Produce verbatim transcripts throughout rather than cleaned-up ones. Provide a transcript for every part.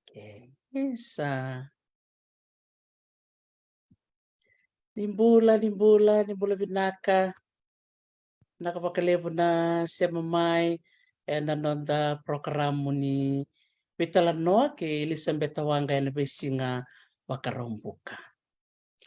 Okay. Isa. Ni bula, ni bula, ni bula vinaka. Vinaka vakalevu na sema mai ena noda porokaramu ni veitalanoa kei Elisabeta Waqa ena veisiga Vakaraubuka.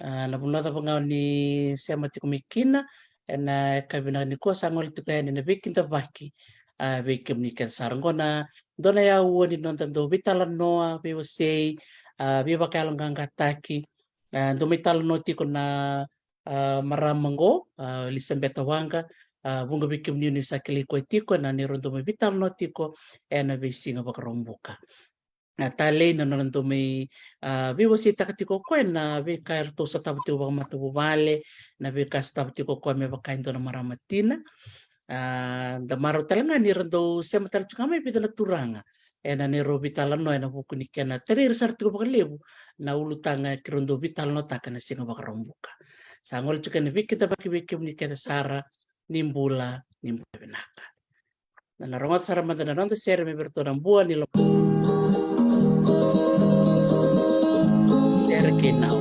A, na vanua cava ga o ni sema tiko mai kina ena yakavi vinaka nikua, sa gole tiko yani na veikidavaki, a, vei kemuni kece sara. Qo na dua na aua ni noda dau veitalanoa, veiwasei, a, veivakayaloqaqataki. A, dau mai talanoa tiko na, a, marama qo, a, Elisabeta Waqa, a, vuqa vei kemuni ni sa kilai koya tiko ena neirau dau mai veitalanoa tiko ena veisiga Vakaraubuka. Na talei na nona dau mai, a, veiwaseitaka tiko o koya na veika eratou sotava tiko vakamatavuvale, na veika sotava tiko o koya me vaka e dua na marama tina. A, da marau tale ga ni ra dau sema tale tiko ga mai vica na turaga ena neirau veitalanoa ena vuku ni kena tarai ira sara tiko vakalevu na ulutaga keirau dau veitalanoataka na siga Vakaraubuka. Sa gole tiko ena veikidavaki vei kemuni kece sara, ni bula, ni bula vinaka. Na, na rogoca sara mada na noda sere mai vei iratou na Bua ni Lomai. Sere kei Nau.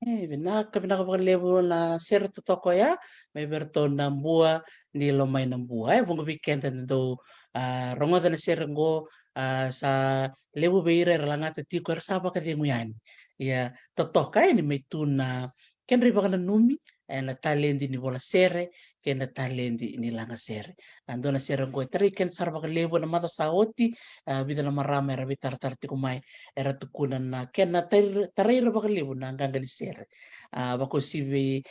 E, vinaka, vinaka vakalevu na sere totoka oya, mai vei iratou na Bua ni Lomai na Bua. E, vuqa vei keda na dau, a, rogoca na sere qo, a, sa levu vei ira era lagata tiko, era sa vakacegu yani. Ia, totoka, e, ni mai tu na kedra ivakananumi, e, na taledi ni vola sere, kei na taledi ni laga sere. A, dua na sere qo e tarai keda sara vakalevu na macawa sa oti, a, vica na marama era veitaratara tiko mai, era tukuna na kena tarai, tarai ira vakalevu na qaqa ni sere. A, vakauasivi,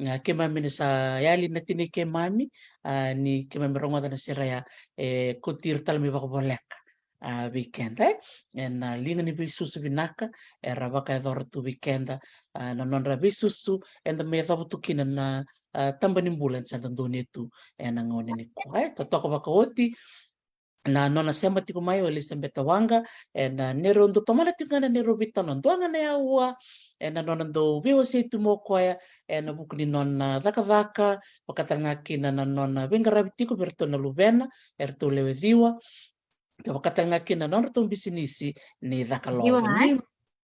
a, keimami ni sa yali na tinai keimami, a, ni keimami rogoca na sere ya, e, kauti ira tale mai vakavoleka. A, vei keda, e, ena liga ni veisusu vinaka era vakayacora tu vei keda, a, na nodra veisusu eda mai yacova tu kina na, a, taba ni bula eda sa dodonu tu ena gauna nikua. E, totoka vakaoti, na nona sema tiko mai o Elisabeta Waqa, ena neirau dau tomana tiko ga na neirau veitalanoa, dua ga na aua, ena nona dau veiwasei tu mai o koya ena vuku ni nona cakacaka, vaka tale ga kina na nona veiqaravi tiko vei iratou na luvena, eratou lewe ciwa, ka vaka tale ga kina na nodratou bisinisi ni caka lovo.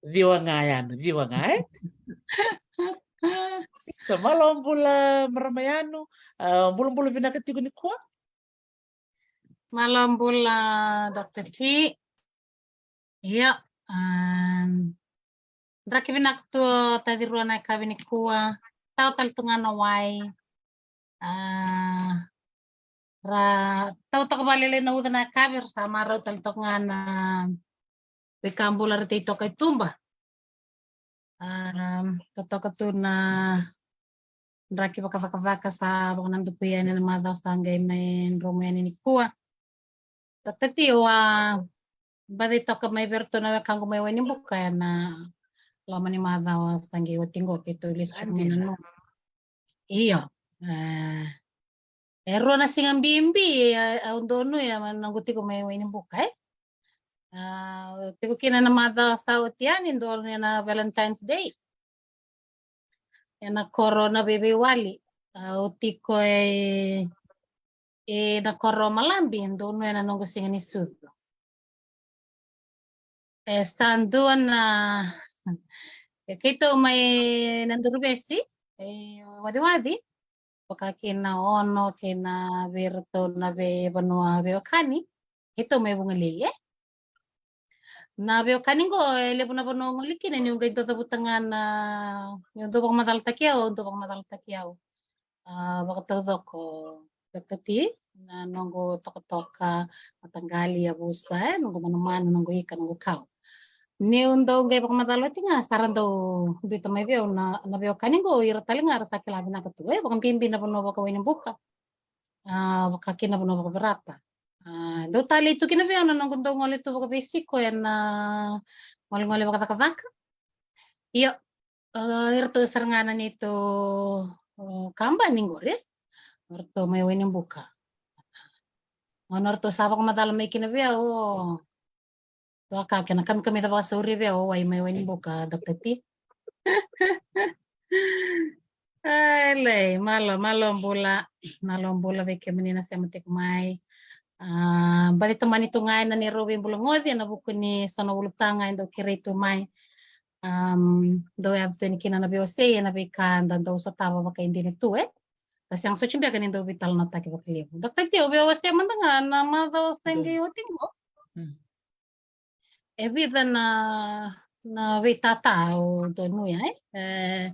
Ciwa ga yani, ciwa ga, e? Sa malo bula marama Yanu, a, bulabula vinaka tiko nikua. Malo bula Doctor T. Io, a, draki vinaka tu o taci rua na yakavi nikua, tau tale tu ga na wai. A, ra tau toka vakalailai na uca na yakavi, ra sa marau tale toka ga na veika bula ra tei toka i tuba. A, totoka tu na draki vakacakacaka sa vakanadaku yani ena macawa sa qai mai dromu yani nikua. Doctor T, au a baci toka mai vei iratou na wekaqu mai Wainibuka ena loma ni macawa sa qai oti qo keitou lesu mai na nomu. Io. E, e rua na siga bibi, e, au donuya na noqu tiko mai Wainibuka, e? A, tiko kina na macawa sa oti yani, donuya na Valentine's Day. Ena koro na Veiveiwali. A, au tiko e, ena koro Malabi, donuya na noqu siga ni sucu. E sa dua na, e keitou mai Nadoruvesi, e Waciwaci, vaka kina Ono, kei na vei iratou na veivanua veiwekani, keitou mai Vugalei, e? Na veiwekani qo, e levu na vanua au gole kina, niu qai dau cavuta ga na, niu dau vakamacalataki au, au dau vakamacalataki au. A, vakataucoko, Doctor T, na noqu tokatoka, mataqali, yavusa, e, noqu manumanu, noqu ika, noqu kau. Niu dau qai vakamacala oti ga, sa ra dau biuta mai vei au na, na veiwekani qo, ira tale ga ra sa kila vinaka tu, e, vakabibi na vanua vaka Wainibuka. A, vaka kina vanua vakaVirata. A, dau talei tu kina vei au na noqu dau gole tu vakaveisiko ena golegole vakacakacaka. Io, a, iratou sara ga na neitou, a, kabani qori, o iratou mai Wainibuka. O iratou sa vakamacala mai kina vei au, o, tua ka kena kamikamica vakasauri vei au o wai mai Wainibuka, Doctor T. Ai, lai, malo, malo bula, malo bula vei kemuni na sema tiko mai. A, baci tomani tu ga ena neirau veibulagoci ena vuku ni so na ulutaga e dau kerei tu mai. Am, dau yaco tu yani kina na veiwasei ena veika da dau sotava vakaidina tu, e? Ka sega soti beka ni dau veitalanoataki vakalevu. Doctor T, au veiwasei mada ga na macawa sa qai oti qo. E vica na, na veitata au donuya, e? E,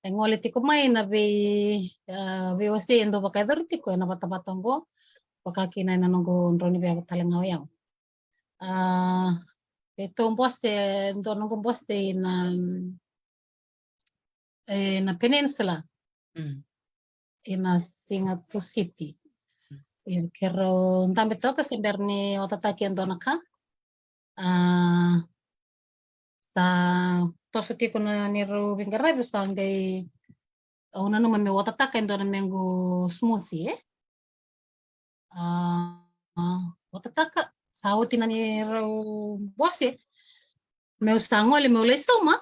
e gole tiko mai na vei, a, veiwasei e dau vakayacori tiko ena vatavata oqo, vaka kina ena noqu drau ni veiyavu tale ga o yau. A, e tou bose, dua noqu bose ina, ena Peninsula. Ena siga Tusiti. Io, keirau dabe toka se bera ni otataki e dua na ka. A, sa toso tiko na neirau veiqaravi, sa qai, au nanuma meu otataka e dua na mequ smoothie, e? A, a, otataka, sa oti na neirau bose. Meu sa gole, meu lai sauma.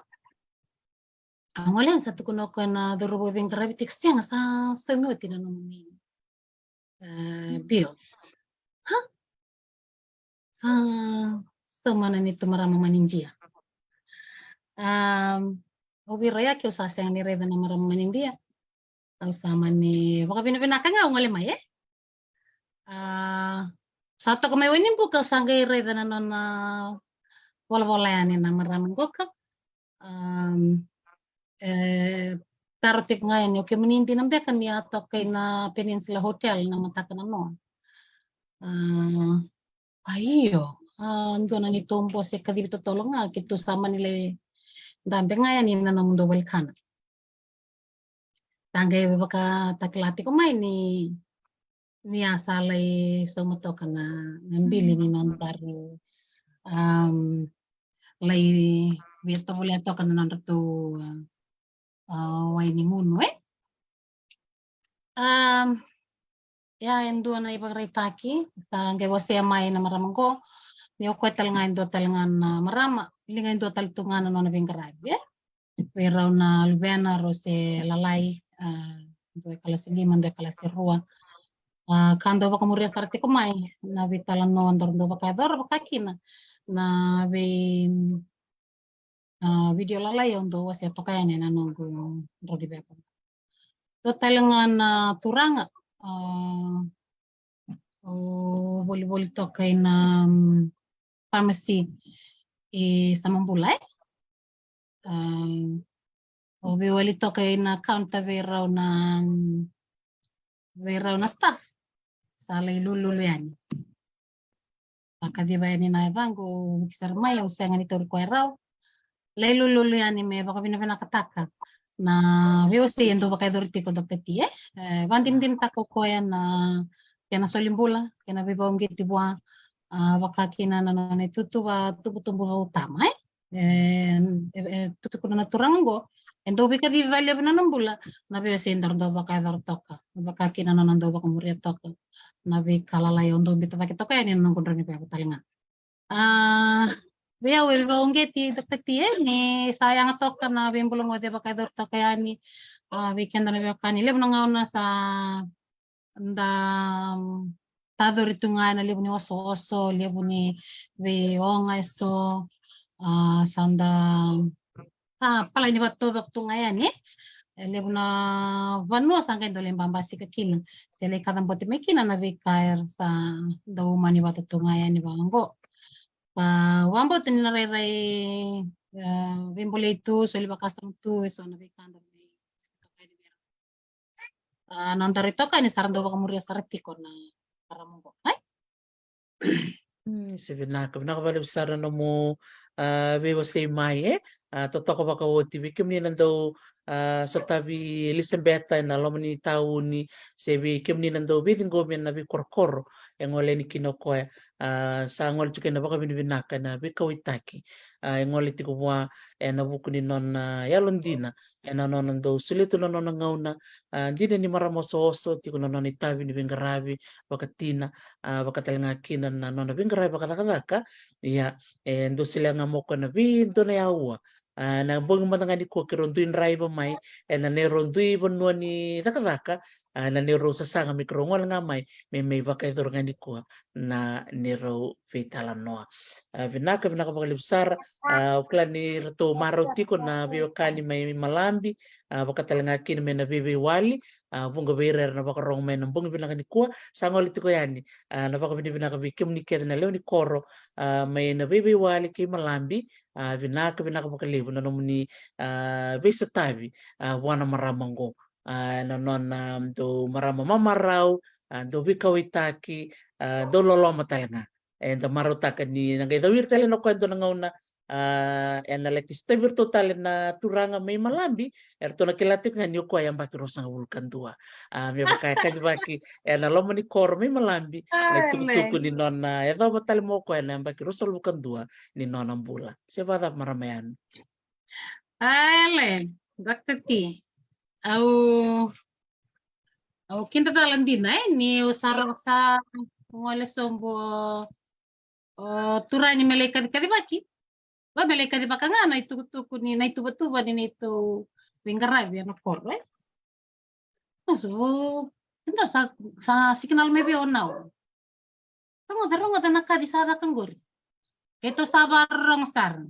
A, gole yani sa tukuna o koya na cauravou veiqaravi tiko, sega, sa saumi oti na nomuni, e, bills. Ha? Sa sauma na neitou marama manidia. A, au via raica, au sa sega ni raica na marama manidia. Au sa mani vakavinavinaka ga au gole mai, e? A, sa toka mai Wainibuka, au sa qai raica na nona volavola yani na marama qoka. Am, e, taro tiko ga yani, o kemuni dina beka ni a toka ina Peninsula Hotel na mataka nanoa? A, a, io. A, dua na neitou bose kacivi totolo ga, keitou sa mani lai dabe ga yani ina nomudou vale ni kana. Sa qai vakatakila tiko mai ni, ni a sa lai sauma toka na, na bili ni nodaru, am, lai via tovolea toka na nodratou, a, wai ni gunu, e? Am, Ia, e dua na ivakaraitaki sa qai wasea mai na marama qo, ni o koya tale ga e dua tale ga na marama, liga e dua tale tu ga na nona veiqaravi, e? Vei rau na luvena, rau se lalai, a, dua e kalasi lima, dua e kalasi rua. A, ka dau vakamuria sara tiko mai na veitalanoa daru dau vakayacora, vaka kina na vei, a, vidio lalai au dau wasea toka yani ena noqu drau ni veva. Dua tale ga na turaga, a, o volivoli toka ina, mm, pharmacy i Samabula, e? A, o veiwali toka ina counter vei rau na, mm, vei rau na staff. Sa lai lululu yani. A kaciva yani na yacaqu, au wiki sara mai, au sega ni tauri koya rawa. Lai lululu yani me vakavinavinakataka na veiwasei e dau vakayacori tiko, Doctor T, e? E, vakadinadinataka o koya na kena soli bula, kena veivakauqeti vua, a, vaka kina na nona itutu vakatubutubu vakatama, e? E, e, e, tukuna na turaga qo, e dau veikacivi vakalevu na nona bula na veiwasei daru dau vakayacora toka, vaka kina na nona dau vakamuria toka na veika lalai au dau biuta cake toka yani ena noqu drau ni veva tale ga. A, vei au e veivakauqeti, Doctor T, e, ni sa yaga toka na veibulagoci e vakayacori toka yani, a, vei keda na veiwekani. Levu na gauna sa da, mm, tacori tu ga ena levu ni osooso, levu ni veioga eso, a, sa da, sa palai ni vakataucoko tu ga yani, e? E levu na vanua sa qai dau lai babasika kina, se lai kacabote mai kina na veika era sa dau umani vata tu ga yani vaqo. Ka au vakabauta ni na rairai, e, veibolei tu, soli vakasama tu eso na veika daru mai, a, na daru itokani sa ra dau vakamuria sara tiko na marama qo, e? Mm, se vinaka, vinaka vakalevu sara na nomu, a, veiwasei mai, e? A, totoka vakaoti vei kemuni na dau, a, sotavi Elisabeta ena loma ni tauni, se vei kemuni na dau veiciqomi ena veikorokoro e gole yani kina o koya. A, sa gole tiko ena vakavinavinaka ena veikauwaitaki, a, e gole tiko vua ena vuku ni nona yalodina, ena nona dau solia tu na nona gauna, a, dina ni marama osooso, tiko na nona itavi ni veiqaravi vakatina, a, vaka tale ga kina na nona veiqaravi vakacakacaka. Ia, e dau solia ga mai o koya na vei dua na aua. A, na bogi mada ga nikua keirau dui draiva mai ena neirau dui vanua ni cakacaka, a, na neirau sasaga me keirau gole ga mai, me mai vakayacora ga nikua na neirau veitalanoa. A, vinaka, vinaka vakalevu sara. A, au kila ni ratou marau tiko na veiwekani mai Malabi, a, vaka tale ga kina mai na veiveiwali, a, vuqa vei ira era na vakarogo mai ena bogi vinaka nikua. Sa gole tiko yani, a, na vakavinavinaka vei kemuni kece na lewe ni koro, a, mai na veiveiwali kei Malabi, a, vinaka, vinaka vakalevu na nomuni, a, veisotavi, a, vua na marama qo. A, na nona dau marama mamarau, a, dau veikauwaitaki, a, dau loloma tale ga. Eda marautaka ni na qai cau ira tale na koya e dua na gauna, a, ena laki sotavi iratou tale na turaga mai Malabi, eratou na kila tiko ga ni o koya yabaki ruasagavulu ka dua. A, me vaka e kacivaki ena loma ni koro mai Malabi na itukutuku ni nona yacova tale mai o koya na yabaki ruasagavulu ka dua ni nona bula. Se vakacava marama Yanu? Aele, Doctor T. Au, au kidacala dina, e, niu sa rawa sa gole sobu o, o turaga ni me lai kacikacivaki. Vaka me lai kacivaka ga na itukutuku ni, na ituvatuva ni neitou veiqaravi ena koro, e. Sa, sa, sa signal mai vei au now. Rogoca, rogoca na kaci sa caka qori. Keitou sa vakarorogo sara.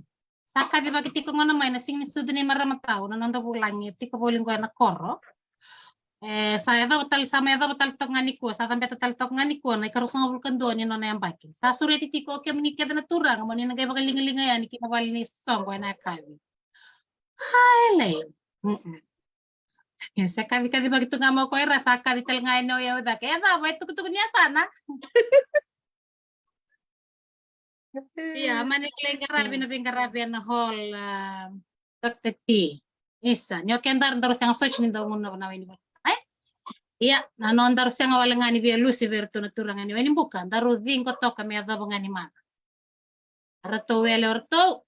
Sa kacivaki tiko gona mai na siga ni sucu ni marama tau, na noda vulagi e tiko voli qo ena koro. E, sa yacova tale, sa mai yacova tale toka ga nikua, sa cabeta tale toka ga nikua na ikaruasagavulu ka dua ni nona yabaki. Sa sureti tiko o kemuni kece na turaga mo ni na qai vakaligaliga yani ki na vale ni soqo ena yakavi. Aele. Mm-mm. Ia, se kacikacivaki tu ga mai o koya, era sa kaci tale ga yani o yau cake. E cava, e tukutuku ni yasana? Ia, mani lai qaravi na veiqaravi ena hall, a, Doctor T. Isa, ni o kedaru daru sega soti ni dau gunu na vanua ni vale. Ai? Ia, na nodaru sega wale ga ni via lusi vei iratou na turaga ni Wainibuka, daru ciqo toka me yacova ga ni maca. Ratou wele o ratou.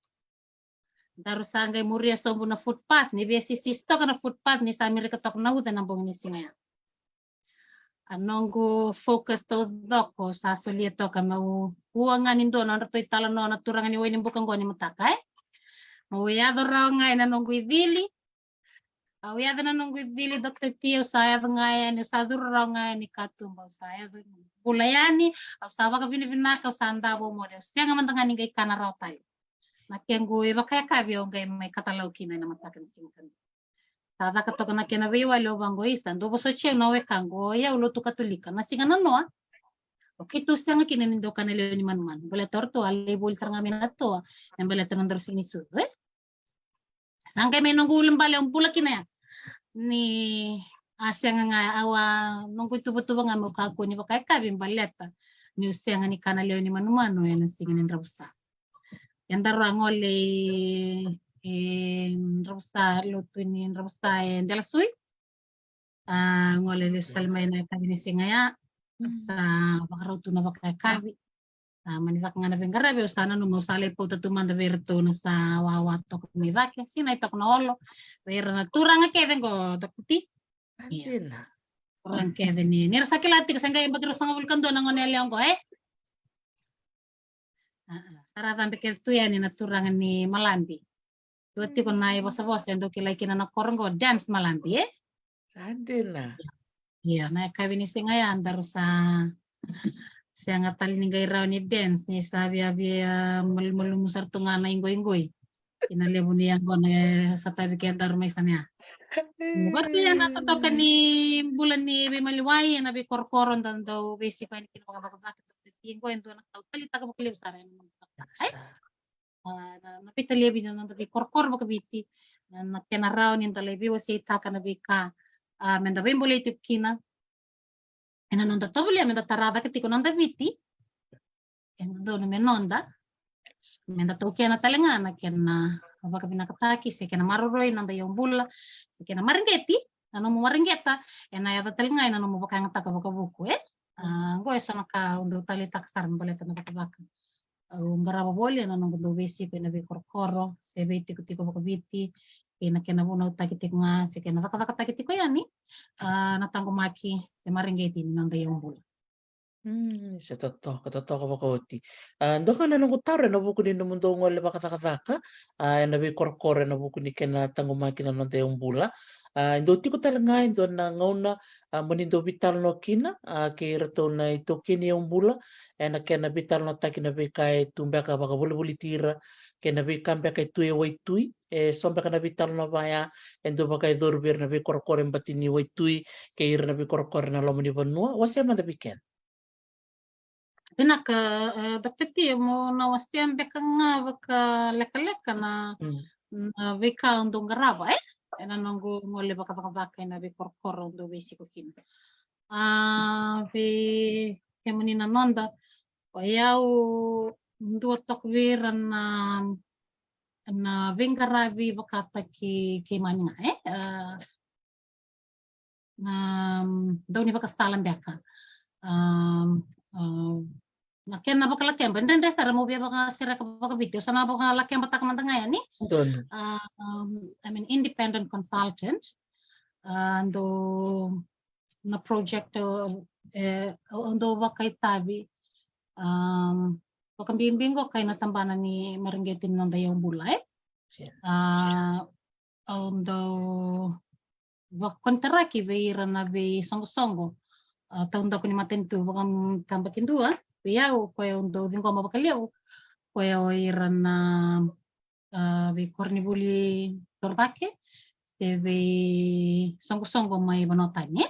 Daru sa qai muria sobu na footpath, ni via sisisi toka na footpath, ni sa mirika toka na uca na bogi ni siga ya. A noqu focus taucoko sa solia toka meu ua ga ni dua na nodratou italanoa na turaga ni wai ni buka qo ni mataka, e? Meu yaco rawa ga ena noqu icili. Au yaco na noqu icili, Doctor T, au sa yaco ga yani, au sa curu rawa ga yani katuba, au sa yaco bula yani, au sa vakavinavinaka, au sa davo moce, au sega mada ga ni qai kana rawa tale. Na kequ ivakayakavi au qai mai katalau kina ena mataka ni siga ka Sa caka toka na kena veiwali, au vaqo, isa, dou vosoti au na wekaqu, o yau lotu Katolika. Na siga nanoa, o keitou sega kina ni dau kana lewe ni manumanu. Baleta o ratou a lai voli sara ga mai na toa me baleta na nodrau siga ni sucu, e? Sa qai mai noqu ulubale au bula kina ya. Ni a sega ga, au a noqu ituvatuva ga meu kakua ni vakayakavi baleta niu sega ni kana lewe ni manumanu ena siga ni dravusa. Kedaru a gole i, i dravusa, lotu ni dravusa e Delasui. A gole lesu tale mai na yakavi ni siga ya. Sa vakarau tu na vakayakavi. A mani caka ga na veiqaravi, au sa nanuma au sa lai pauta tu mada vei iratou na sa wawa toka mai cake. Sinai toka na olo vei ira na turaga kece qo, Doctor T. Ia. Turaga kece ni, ni ra sa kila tiko, sa qai yabaki ruasagavulu ka dua na gone yalewa qo, e? A, a, sa ra cabe kece tu yani na turaga ni Malabi. Dua tiko na ivosavosa e dau kilai kina na koro qo, Dance Malabi, e? Sa dina. Ia, na yakavi ni siga ya daru sa sega tale ni qai rawa ni dance, ni sa viavia malumalumu sara tu ga na iqoiqoi. Ina levu ni yaqona e sotavi kedaru mai sana ya. Vatu ya na totoka ni bula ni veimaliwai ena veikorokoro da dau veisiko yani kina vakavakavaka. Tiko e dua na ka au taleitaka vakalevu sara ena noda, e? A, na, na veitaliavi ni noda veikorokoro vakaviti, na, na kena rawa ni da lai veiwaseitaka na veika, a, me da veibolei tiko kina. Ena noda tovolea me da tara cake tiko noda Viti, e dodonu me noda, me da taukena tale ga na kena vakavinakataki se kena maroroi noda iyaubula, se kena mareqeti, na nomu mareqeta, ena yaco tale ga ena nomu vakayagataka vakavuku, e? A, qo e so na ka au dau taleitaka sara me baleta na cakacaka. Au qarava voli ena noqu dau veisiko ena veikorokoro se veitikotiko vakaviti, kei na kena vunautaki tiko ga se kena cakacakataki tiko yani, a, na taqomaki se mareqeti ni noda iyaubula. Mm, se totoka, totoka vakaoti. A, dua ga na noqu taro ena vuku ni nomudou gole vakacakacaka, a, ena veikorokoro ena vuku ni kena taqomaki na noda iyaubula. A, e dau tiko tale ga e dua na gauna, a, mo ni dau veitalanoa kina, a, kei iratou na itaukei ni iyaubula, ena kena veitalanoataki na veika e tu beka vakavolivoliti ira, kei na veika beka e tu e waitui, e so beka na veitalanoa vaya e dau vakayacori vei ira na veikorokoro e bati ni waitui, kei ira na veikorokoro ena loma ni vanua, wasea mada vei keda. Vinaka, e, Doctor T, mo na wasea beka ga vakalekaleka na, na veika au dau qarava, e? Ena noqu gole vakacakacaka ena veikorokoro au dau veisiko kina. A, vei kemuni na noda, o yau dua toka vei ira na, na veiqaravi vakataki keimami ga, e? A, na, mm, dau ni vakasala beka. Um, um, na kena vakalakeba, e dredre sara mo via vakasereka vakaviti, au sa na vakalakebataka mada ga yani. Donu. Um, I mean, independent consultant. A, dau na project, e, au dau vakaitavi, um, vakabibi qo kei na tabana ni mareqeti ni noda iyaubula, e? A, au dau vakonitaraki vei ira na veisoqosoqo, a, taudaku ni matanitu vakatabakidua, vei au, koya au dau ciqoma vakalevu, koya o ira na, a, veikoronivuli torocake, se veisoqosoqo mai vanua tani, e?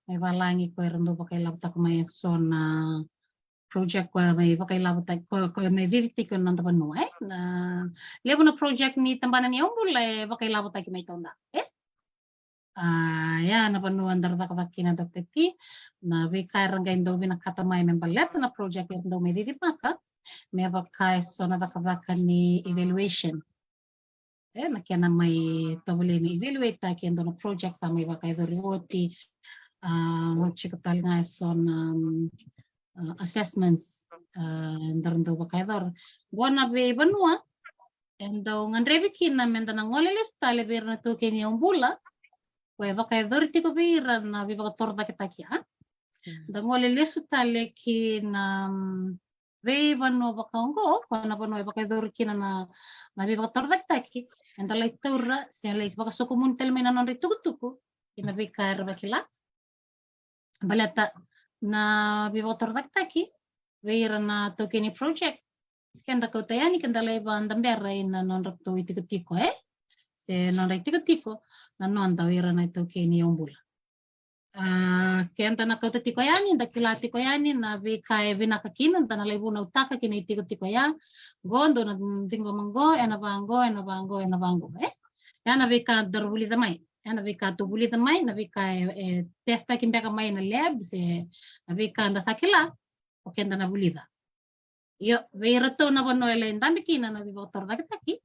Mai valagi, koya era dau vakailavotaka mai eso na project koya mai vakailavotaki, koya, koya mai cici tiko na noda vanua, e? Na levu na project ni tabana ni iyaubula e vakailavotaki mai taudaku, e? A, ya na vanua daru cakacaka kina, Doctor T, na veika era qai dau vinakata mai me baleta na project era dau mai cicivaka, me vaka eso na cakacaka ni evaluation. E, na kena mai tovolei me evaluate-taki e dua na project sa mai vakayacori oti, a, tiko tale ga eso na, mm, a, assessments, a, daru dau vakayacora. Qo na veivanua e dau gadrevi kina me da na gole lesu tale vei ira na itaukei ni iyaubula, koya e vakayacori tiko vei ira na veivakatorocaketaki, a? Da gole lesu tale ki na, mm, veivanua vaka oqo, ko na vanua e vakayacori kina na, na veivakatorocaketaki, eda lai taura se lai vakasokomuni tale mai na nodra itukutuku ki na veika era vakila. Baleta na veivakatorocaketaki vei ira na taukei ni project, keda kauta yani, keda lai vakadabera ina nodratou itikotiko, e? Se nodra itikotiko na noda o ira na itaukei ni yaubula. A, keda na kauta tiko yani, da kila tiko yani na veika e vinaka kina, da na lai vunautaka ki na itikotiko ya. Qo dou na ciqoma qo, ena vaqo, ena vaqo, ena vaqo, e? Ya na veika daru vulica mai. Ya na veika tou vulica mai, na veika e, e testaki beka mai na lab, se na veika da sa kila, o keda na vulica. Io, vei iratou na vanua e lai dabe kina na veivakatorocaketaki,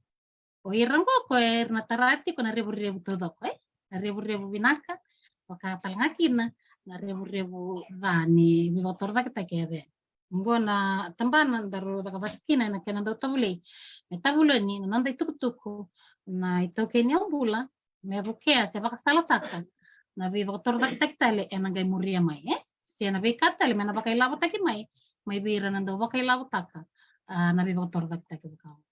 o ira qo ko ira na tara tiko na revurevu taucoko, e? Na revurevu vinaka, vaka tale ga kina na revurevu ca ni veivakatorocaketaki e yaco yani. Qo na tabana daru cakacaka kina ena kena dau tavalei. Me tavaleni na noda itukutuku na itaukei ni yaubula, me vukea se vakasalataka na veivakatorocaketaki tale ena qai muria mai, e? Se na veika tale me na vakailavotaki mai, mai vei ira na dau vakailavotaka, a, na veivakatorocaketaki vaka oqo.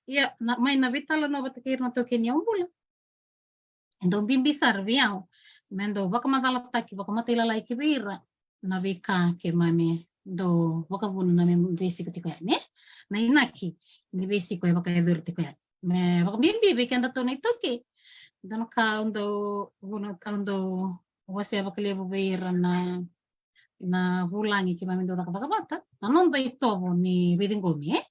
Ia, na, mai na veitalanoa vata kei ira na taukei ni yaubula, e dau bibi sara vei au me dau vakamacalataki, vakamatailalai ki vei ira na veika keimami dau vakavuna na me veisiko tiko yani, e? Na inaki ni veisiko e vakayacori tiko yani. Me vakabibi vei kedatou na itaukei, dua na ka au dau vuna, au dau wasea vakalevu vei ira na, na vulagi keimami dau cakacaka vata, na noda itovo ni veiciqomi, e?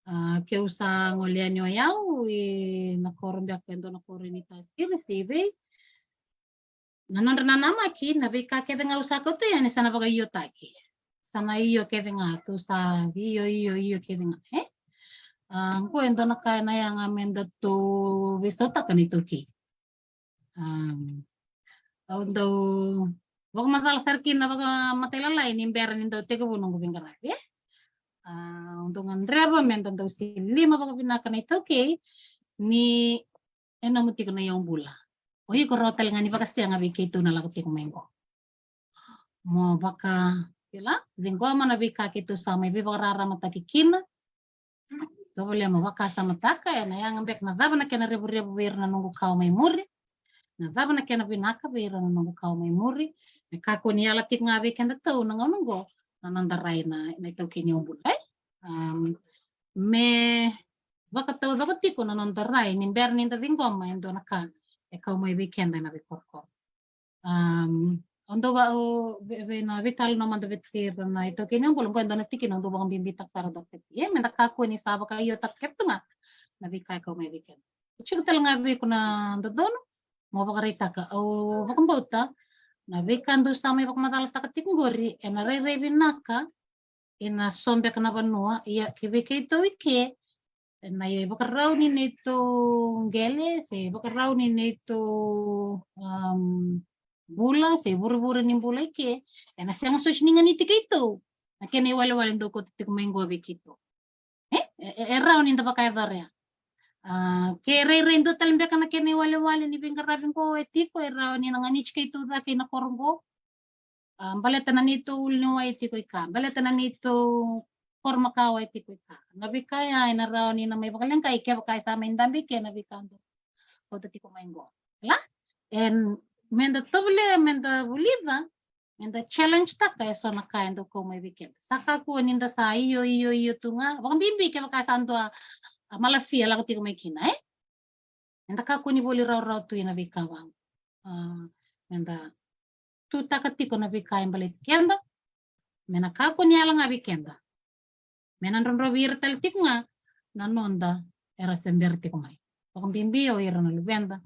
A, keu sa gole yani o yau i na koro beka, e dua na koro i Naitasiri se i vei, na nodra nanamaki na veika kece ga au sa kauta yani sa na vakaiotaki. Sa na io kece ga, tou sa io, io, io kece ga, e? A, qo e dua na ka ena yaga me datou veisautaka na itaukei. Am, au dau vakamacala sara kina vakamatailalai ni bera ni dau tekivu noqu veiqaravi, e? A, au dau gadreva me da dau silima vakavinaka na itaukei ni e nomu tiko na yaubula. O iko rawa tale ga ni vakasega vei keitou na lako tiko mai qo. Mo vaka, kila, ciqoma na veika keitou sa mai veivakararamataki kina. Tovolea mo vakasamataka, ena yaga beka na cava na kena revurevu vei ira na noqu kawa mai muri. Na cava na kena vinaka vei ira na noqu kawa mai muri. Me kakua ni yala tiko ga vei kedatou na gauna oqo na noda rai na, na itaukei ni yaubula, e? Am, me vakataucoko tiko na noda rai ni bera ni da ciqoma e dua na ka e kau mai vei keda ena veikorokoro. Am, au dau va, au, vei, vei na veitalanoa mada vei ira na itaukei ni yaubula, qo e dua na tikina au dau vakabibitaka sara, Doctor T, e, me da kakua ni sa vakaiotaka kece tu ga na veika e kau mai vei keda. E tiko tale ga vei iko na dodonu mo vakaraitaka. Au vakabauta na veika dou sa mai vakamacalataka tiko qori ena rairai vinaka ena so beka na vanua, ia ke vei keitou i ke, ena ivakarau ni neitou qele se ivakarau ni neitou, am, bula se ivurevure ni bula i ke, ena sega soti ni ganiti keitou na kena iwalewale dou kauta tiko mai qo vei keitou. E, e, e rawa ni da vakayacora ya. A, ke rairai dua tale beka na kena iwalewale ni veiqaravi qo e tiko, e rawa ni na ganiti keitou cake ina koro qo. A, baleta na neitou uluniwai e tiko i ka, baleta na neitou koro makawa e tiko i ka. Na veika ya ena rawa ni na mai vakaleqai kevaka e sa mai dabe i ke na veika dou kauta tiko mai qo. Kila? E, me da tovolea me da vulica, me da challenge taka e so na ka e dau kau mai vei keda. Sa kakua ni da sa io, io, io tu ga. Vakabibi kevaka sa dua, a, malafia lako tiko mai kina, e? Me da kakua ni voli rawarawa tu ina veika vaqo. A, me da tutaka tiko na veika e baleti keda, me na kakua ni yala ga vei keda. Me na drodrovi ira tale tiko ga na noda era se bera tiko mai. Vakabibi o ira na luveda,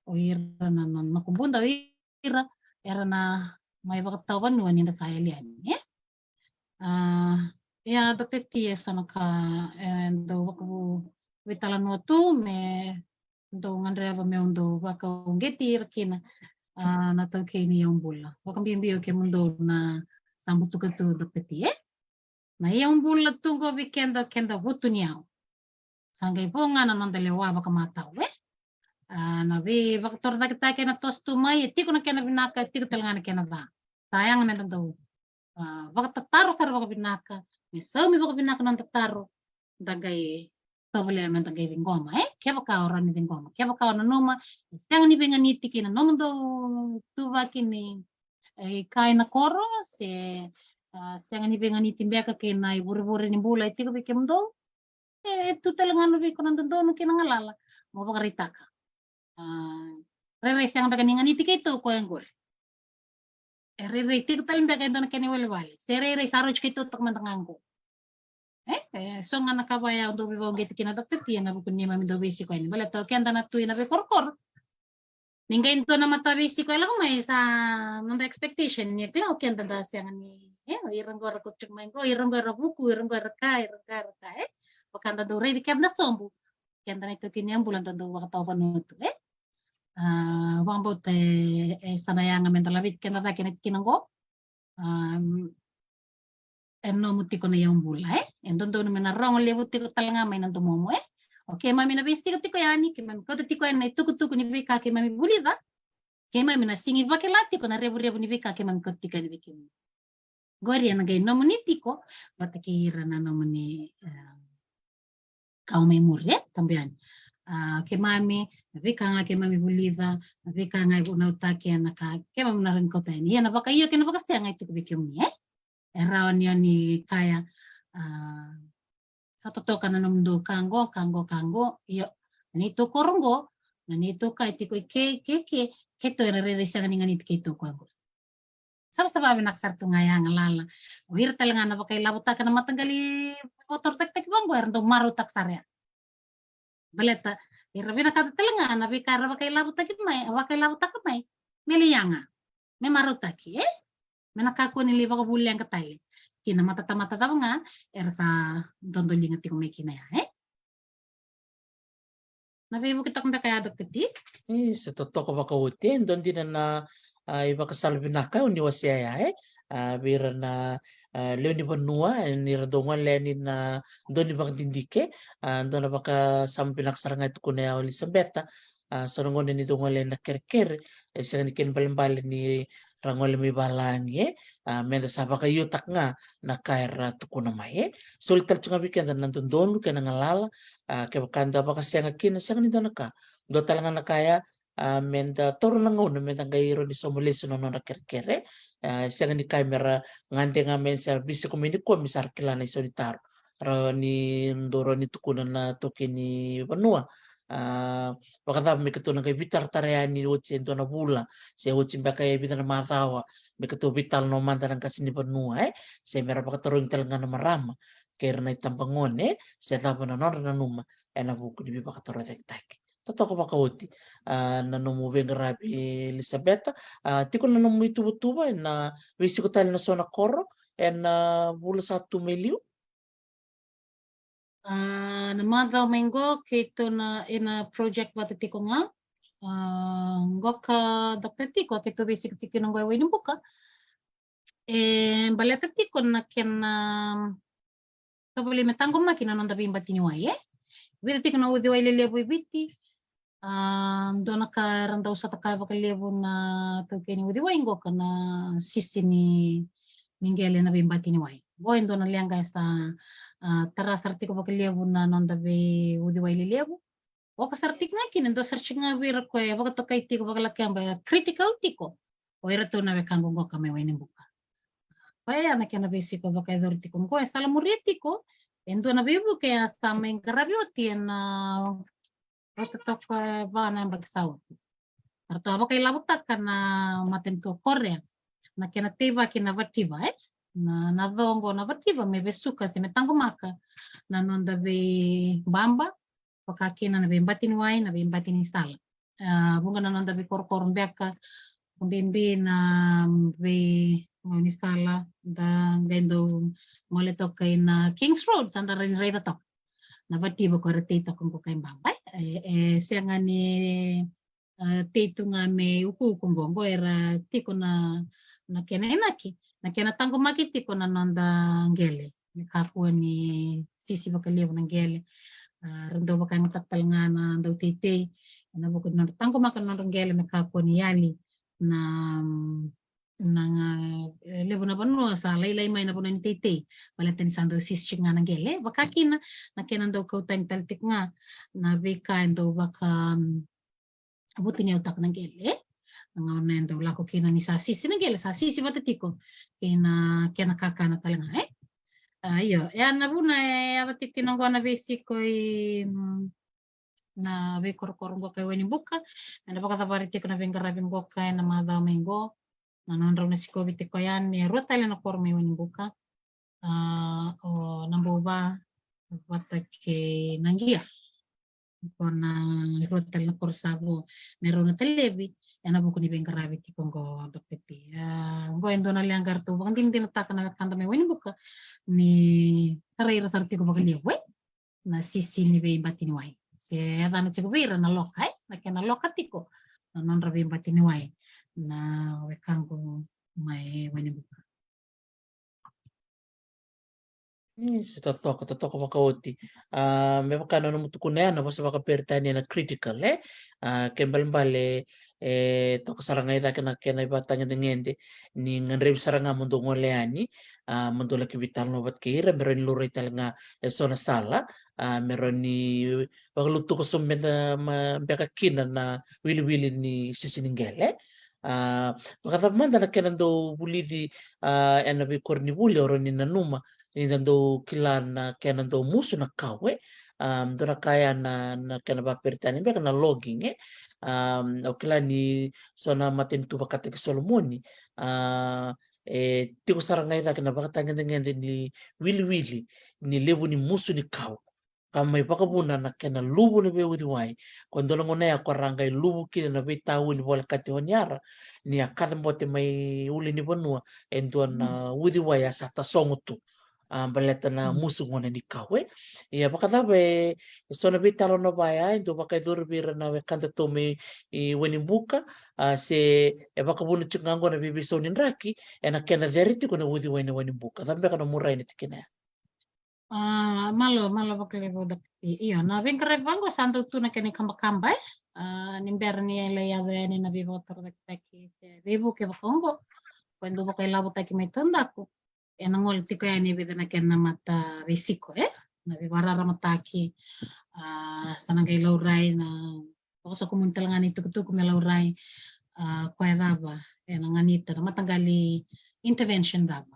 o ira na, na, na makubuda, o ira era na mai vakatau vanua ni da sa yali yani, e? A, ia, Doctor T, e so na ka, e, dau vakavu, veitalanoa tu me dou gadreva meu dou vakauqeti ira kina, a, na taukei ni yaubula. Vakabibi o kemudou na sa butuka tu, Doctor T, e? Na iyaubula tu qo vei keda, keda vutuniyau. Sa qai vo ga na noda lewa vakamatau, e? A, na veivakatorocaketaki ena toso tu mai, e tiko na kena vinaka, e tiko tale ga na kena ca. yaga me da dau, a, vakatataro sara vakavinaka, me saumi vakavinaka na noda taro, da qai tovolea me da qai ciqoma, e? Kevaka o rawa ni ciqoma, kevaka o nanuma e sega ni veiganiti kei na nomudou ituvaki ni, e, kai na koro, se, a, sega ni veiganiti beka kei na ivurevure ni bula e tiko vei kemudou, e, e tu tale ga na veika na dodonu kei na galala mo vakaraitaka. A, rairai sega beka ni ganiti keitou koya qori. E rairai tiko tale beka e dua na kena iwalewale. Se rairai sa rauti keitou toka mada ga qo. E, e, so ga na ka vaya au dau veivauqeti kina, Doctor T, ena vuku ni neimami dau veisiko yani. Baleta o keda na tu ina veikorokoro, ni qai dua na mata veisiko e lako mai, sa noda expectation ni kila o keda da sega ni, e, o ira qo era kauta tiko mai qo, ira qo era vuku, ira qo era ka, ira ka, era ka, e. Vaka da dau raici keda sobu, keda na itaukei ni yabula da dau vakatawa vanuatu, e. A, vakabauta e, e sa na yaga me da laveti keda cake ena tikina qo. Am, e nomu tiko na iyaubula, e? E dodonu me na rogo levu tiko tale ga mai na domomu, e? O keimami na veisiko tiko yani, keimami kauta tiko yani na itukutuku ni veika keimami vulica. Keimami na sigi vakila tiko na revurevu ni veika keimami kauta tiko yani vei kemuni. Qori ena qai nomuni tiko vata kei ira na nomuni, e, kawa mai muri, e? Tabu yani. A, keimami, na veika ga keimami vulica, na veika ga e vunautaki, ena ka keimami na rawa ni kauta yani. Ia na vakaio kei na vakasega e tiko vei kemuni, e? E rawa ni o ni kaya, a, sa totoka na nomudou ka qo, ka qo, ka qo. Io, na neitou koro qo, na neitou ka e tiko i ke, ke, ke, keitou era rairai sega ni ganiti keitou koya qo. Savasava vinaka sara tu ga ya, galala. O ira tale ga na vakailavotaka na mataqali vakatorotakitaki vaqo era dau marautaka sara ya. Baleta era vinakata tale ga na veika era vakailavotaki mai, vakailavotaka mai me liaga, me marautaki, e? Me na kakua ni lai vakavuleqa tale ki na matatamata cava ga era sa dodoliga tiko mai kina ya, e? Na veivukitaka beka ya, Doctor T? E, se totoka vakaoti, e dua dina na, a, ivakasala vinaka o ni wasea ya, e? A, vei ira na, a, lewe ni vanua, e, ni ra dau gole yani na dau ni vakadidike, a, dua na vakasama vinaka sara ga e tukuna ya o Elisabeta, a, so na gauna ni dau gole yani na kerekere, e sega ni kena ibalebale ni ra gole mai valagi, e? A, me da sa vakaiotaka ga na ka era tukuna mai, e? Soli tale tu ga vei keda na dodonu kei na galala, a, kevaka da vakasega kina, sega ni dua na ka. Dua tale ga na ka ya, a, me da taura na gauna me da qai rawa ni sauma lesu na nodra kerekere, a, sega ni kaya me ra gade ga mai, sa veisiko mai nikua me sa ra kila na isau ni taro. Rawa ni dou rawa ni tukuna na itaukei ni vanua, a, vakacava me keitou na qai veitaratara yani oti e dua na vula, se oti beka e vica na macawa, me keitou veitalanoa mada na qase ni vanua, e? Se me ra vakatarogi tale ga na marama kei ira na itabagone, e? Se cava na nodra nanuma ena vuku ni veivakatorocaketaki. Totoka vakaoti, a, na nomu veiqaravi, Elisabeta. A, tiko na nomu ituvatuva ena veisiko tale na so na koro ena vula sa tu mai liu? A, na macawa mai qo keitou na, ena project vata tiko ga. A, qo ka, Doctor T, qo keitou veisiko tiko kina qo e Wainibuka. E baleta tiko na kena tovolei me taqomaki na noda veibatiniwai, e? Vica tiko na uciwai lelevu e Viti. A, dua na ka era dau sota kaya vakalevu na itaukei ni uciwai qo ka na sisi ni, ni qele na veibatiniwai. Qo e dua na leqa e sa, a, tara sara tiko vakalevu na noda veiuciwai lelevu. Oka sara tiko ga kina, dua sara tiko ga vei ira koya e vakatokai tiko vakalakeba, e critical tiko. O iratou na wekaqu qo ka mai Wainibuka. Koya ya na kena veisiko vakayacori tiko qo, e sala muria tiko e dua na veivuke a sa mai qaravi oti ena, a, rauta toka e va na yabaki sa oti. Eratou a vakailavotaka na matanitu o Korea na kena teivaki na vativa, e? Na, na co qo na vativa me vesuka se me taqomaka na noda veibaba, vaka kina na veibatiniwai, na veibatinisala. A, vuqa na noda veikorokoro beka, ko bibi na, mm, veigaunisala, da qai dau gole toka ina Kings Road, sa da rai, raica toka na vativa ko era tei toka qo kai baba. E, e sega ni, a, tei tu ga me ukuuku qo, qo era tiko na, na kena inaki, na kena taqomaki tiko na noda qele me kakua ni sisi vakalevu na qele. A, ra dau vakayagataka tale ga na dauteitei ena vuku ni nodra taqomaka na nodra qele me kakua ni yali na, mm, na ga, e, levu na vanua sa lailai mai na vanua ni teitei, baleta ni sa dau sisi ga na qele. Vaka kina na kena dau kau tani tale tiko ga na veika e dau vaka, mm, vutuniyau taka na qele, e? Na gauna e dau lako kina ni sa sisi na qele, sa sisi vata tiko kei na kena kakana tale ga, e? A, io, e a na vuna e yaco tiko kina oqo na veisiko i, mm, na veikorokoro qoka e Wainibuka, me na vakacavari tiko na veiqaravi qoka e na macawa mai qo. Na nodrau na sikovi tiko yani e rua tale na koro mai Wainibuka. A, o Nabouva vata kei Naqia. Ko na rua tale na koro sa vo me rau na talevi e na vuku ni veiqaravi tiko qo, Doctor T. A, qo e dua na leqa ratou vakadinadinataka na wekada mai Wainibuka ni tarai ira sara tiko vakalevu, e? Na sisi ni veibati ni wai. Se yacana tiko vei ira na loka, e? Na kena loka tiko na nodra veibati ni wai na wekaqu mai Wainibuka. Ni se totoka, totoka vakaoti. A, me vaka na nomu tukuna ya na vosa vakaperitania na critical, e? A, ke balebale, e, toka sara ga i cake na kena ivakatagedegede ni gadrevi sara ga mo dou gole yani, a, mo dou laki veitalanoa vata kei ira me rawa ni laurai tale ga e so na sala, a, me rawa ni vakalutuka sobu beka, ma, beka kina na wiliwili ni sisi ni qele. A, vakacava mada na kena dau vulici, a, e na veikoronivuli, o rawa ni nanuma ni da dau kila na kena dau musu na kau, e? A, dua na ka ya na, na kena vakaperitania beka na logging, e? A, au kila ni so na matanitu vakataki Solomoni, a, e tiko sara ga i cake na vakatagedegede ni wiliwili ni levu ni musu ni kau ka mai vakavuna na kena luvu na veiuciwai. Ko dua na gauna ya ko ra qai luvu kina na veitauni volekati honiara ni a kacabote mai ulunivanua e dua na uciwai a sa tasogo tu, a, baleta na musu gona ni kau, e. Ia vakacava e, e so na veitalanoa vaya e dau vakayacori vei ira na wekadatou mai Wainibuka, a, se e vakavuna tiko ga qo na veiveisau ni draki e na kena cere tiko na uciwai ni Wainibuka? Cava beka na nomu rai e na tikina ya? A, malo, malo vakalevu, Doctor T. Io, na veiqaravi vaqo sa dau tu na kena ikabakaba, e? A, ni bera ni lai yaco yani na veivakatorocaketaki se veivuke vaka oqo, ko e dau vakailavotaki mai taudaku, e na gole tiko yani e vica na kena mataveisiko, e? Na veivakararamataki, a, sa na qai laurai na vakasokomuni tale ga na itukutuku me laurai, a, koya cava e na ganita, na mataqali intervention cava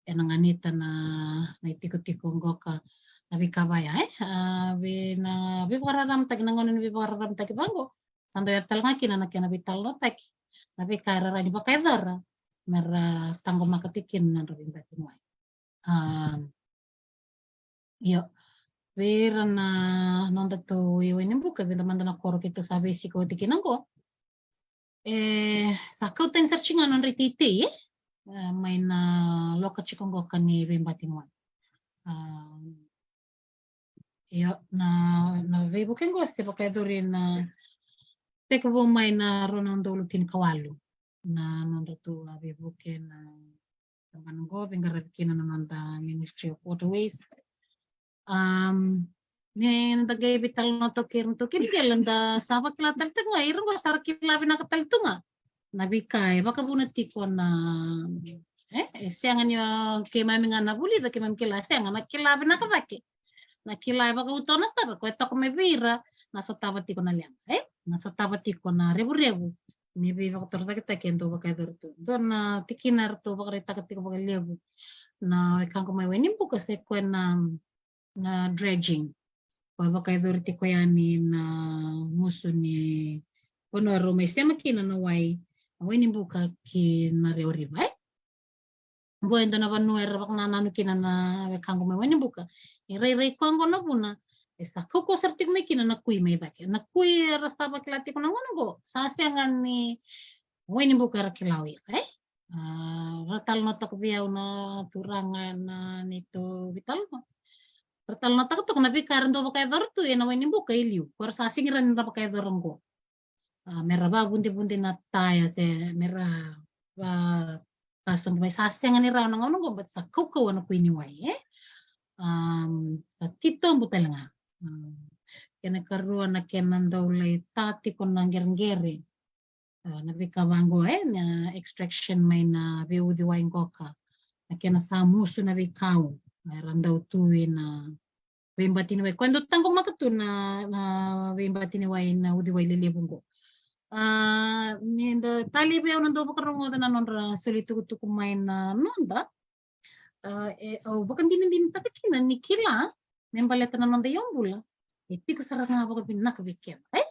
e na ganita na, na itikotiko qoka, na veika vaya, e? A, vei na veivakararamataki, na gauna ni veivakararamataki vaqo, sa dau yaco tale ga kina na kena veitalanoataki na veika era rawa ni vakayacora me ra taqomaka tiko kina na nodra veibati ni wai. A, io, vei ira na nodatou i Wainibuka, vei ira mada na koro keitou sa veisiko oti kina qo, e sa kau tani sara tiko ga na nodra iteitei, e, e, mai na loka tiko qoka ni veibati ni wai. A, io, na, na veivuke qo se vakayacori na tekivu mai na rua na udolu tinikawalu na nodratou a veivuke na tabana qo, veiqaravi kina na noda Ministry of Waterways. A, ni da qai veitalanoa toka kei ira na taukei ni qele, da sa vakila tale tiko ga, ira qo sa ra kila vinaka tale tu ga na veika e vakavuna tiko na, e, e sega ni o keimami ga na vulica, keimami kila, sega, na kila vinaka cake, na kila e vakautona sara, ko e toka mai vei ira na sotava tiko na leqa, e, na sotava tiko na revurevu ni veivakatorocaketaki e dau vakayacori tu. Dua na tikina eratou vakaraitaka tiko vakalevu na wekaqu mai Wainibuka se koya na, na dredging. Ko e vakayacori tiko yani na musu ni vanua erau mai sema kina na wai, na Wainibuka ki na Rewa River, e? Qo e dua na vanua era vakanananu kina na wekaqu mai Wainibuka. E rairai koya qo na vuna e sa kaukauwa sara tiko mai kina na kui mai cake. Na kui era sa vakila tiko na gauna qo sa sega ni Wainibuka era kila o ira, e? A, ra talanoataka vei au na turaga na neitou veitalanoa. Ra talanoataka toka na veika era dau vakayacora tu e na Wainibuka e liu, ko era sa sega ni rawa ni ra vakayacora qo. A, me ra vavudevude na taya se me ra vaka sobu mai, sa sega ni rawa na gauna qo, but sa kaukauwa na kui ni wai, e? A, sa titobu tale ga. A, kena karua na kena dau lai ta tiko na qereqere. A, na veika vaqo, e, na extraction mai na veiuciwai qoka. Na kena sa musu na veikau. Era dau tu ina veibatiniwai. Koya dau taqomaka tu na, na veibatiniwai na uciwai lelevu qo. A, ni da talei vei au na dau vakarogoca na nodra soli tukutuku mai na noda. A, e, au vakadinadinataka kina ni kila me baleta na noda iyaubula. E tiko sara ga vakavinaka vei keda, e?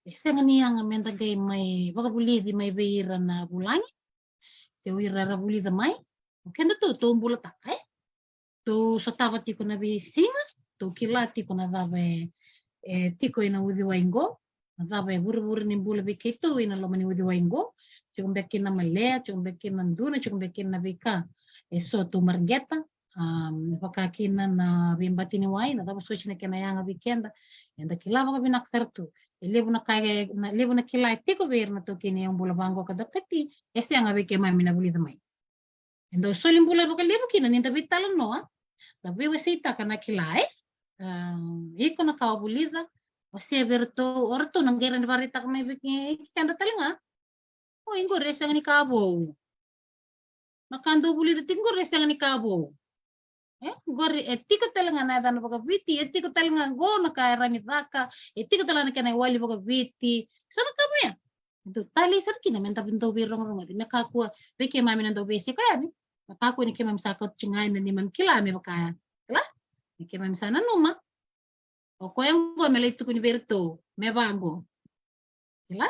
E sega ni yaga me da qai mai vakavulici mai vei ira na vulagi. Se o ira era vulica mai. O keda tou, tou bulataka, e? Tou sotava tiko na veisiga, tou kila tiko na cava e, e tiko ina uciwai qo, na cava e vurevure ni bula vei keitou ina loma ni uciwai qo, tiko beka kina na malea, tiko beka kina na duna, tiko beka kina na veika e so tou mareqeta, a, vaka kina na veibatiniwai, na cava soti na kena yaga vei keda, eda kila vakavinaka sara tu. E levu na ka e, na, levu na kila e tiko vei ira na taukei ni iyaubula vaqo ka dakati, e sega vei keimami na vulica mai. E dau soli bula vakalevu kina ni da veitalanoa, da veiwaseitaka na kila, e? A, iko na ka o vulica, o se vei iratou, o ratou na qai rawa ni vakaraitaka mai vei ke-, keda tale ga. O, iqori e sega ni ka vou. Na ka dou vulica tiko qori e sega ni ka vou. E, qori e tiko tale ga na yacana vakaviti, e tiko tale ga qo na ka e rawa ni caka, e tiko tale ga na kena iwali vakaviti. So na ka mai ya. Dau talei sara kina me da dau veirogorogoci, me kakua vei keimami na dau veisiko yani. Me kakua ni keimami sa kauta tiko ga ina neimami kila me vaka ya. Kila? Ni keimami sa nanuma. O koya qo me lai tukuni vei iratou me vaqo. Kila?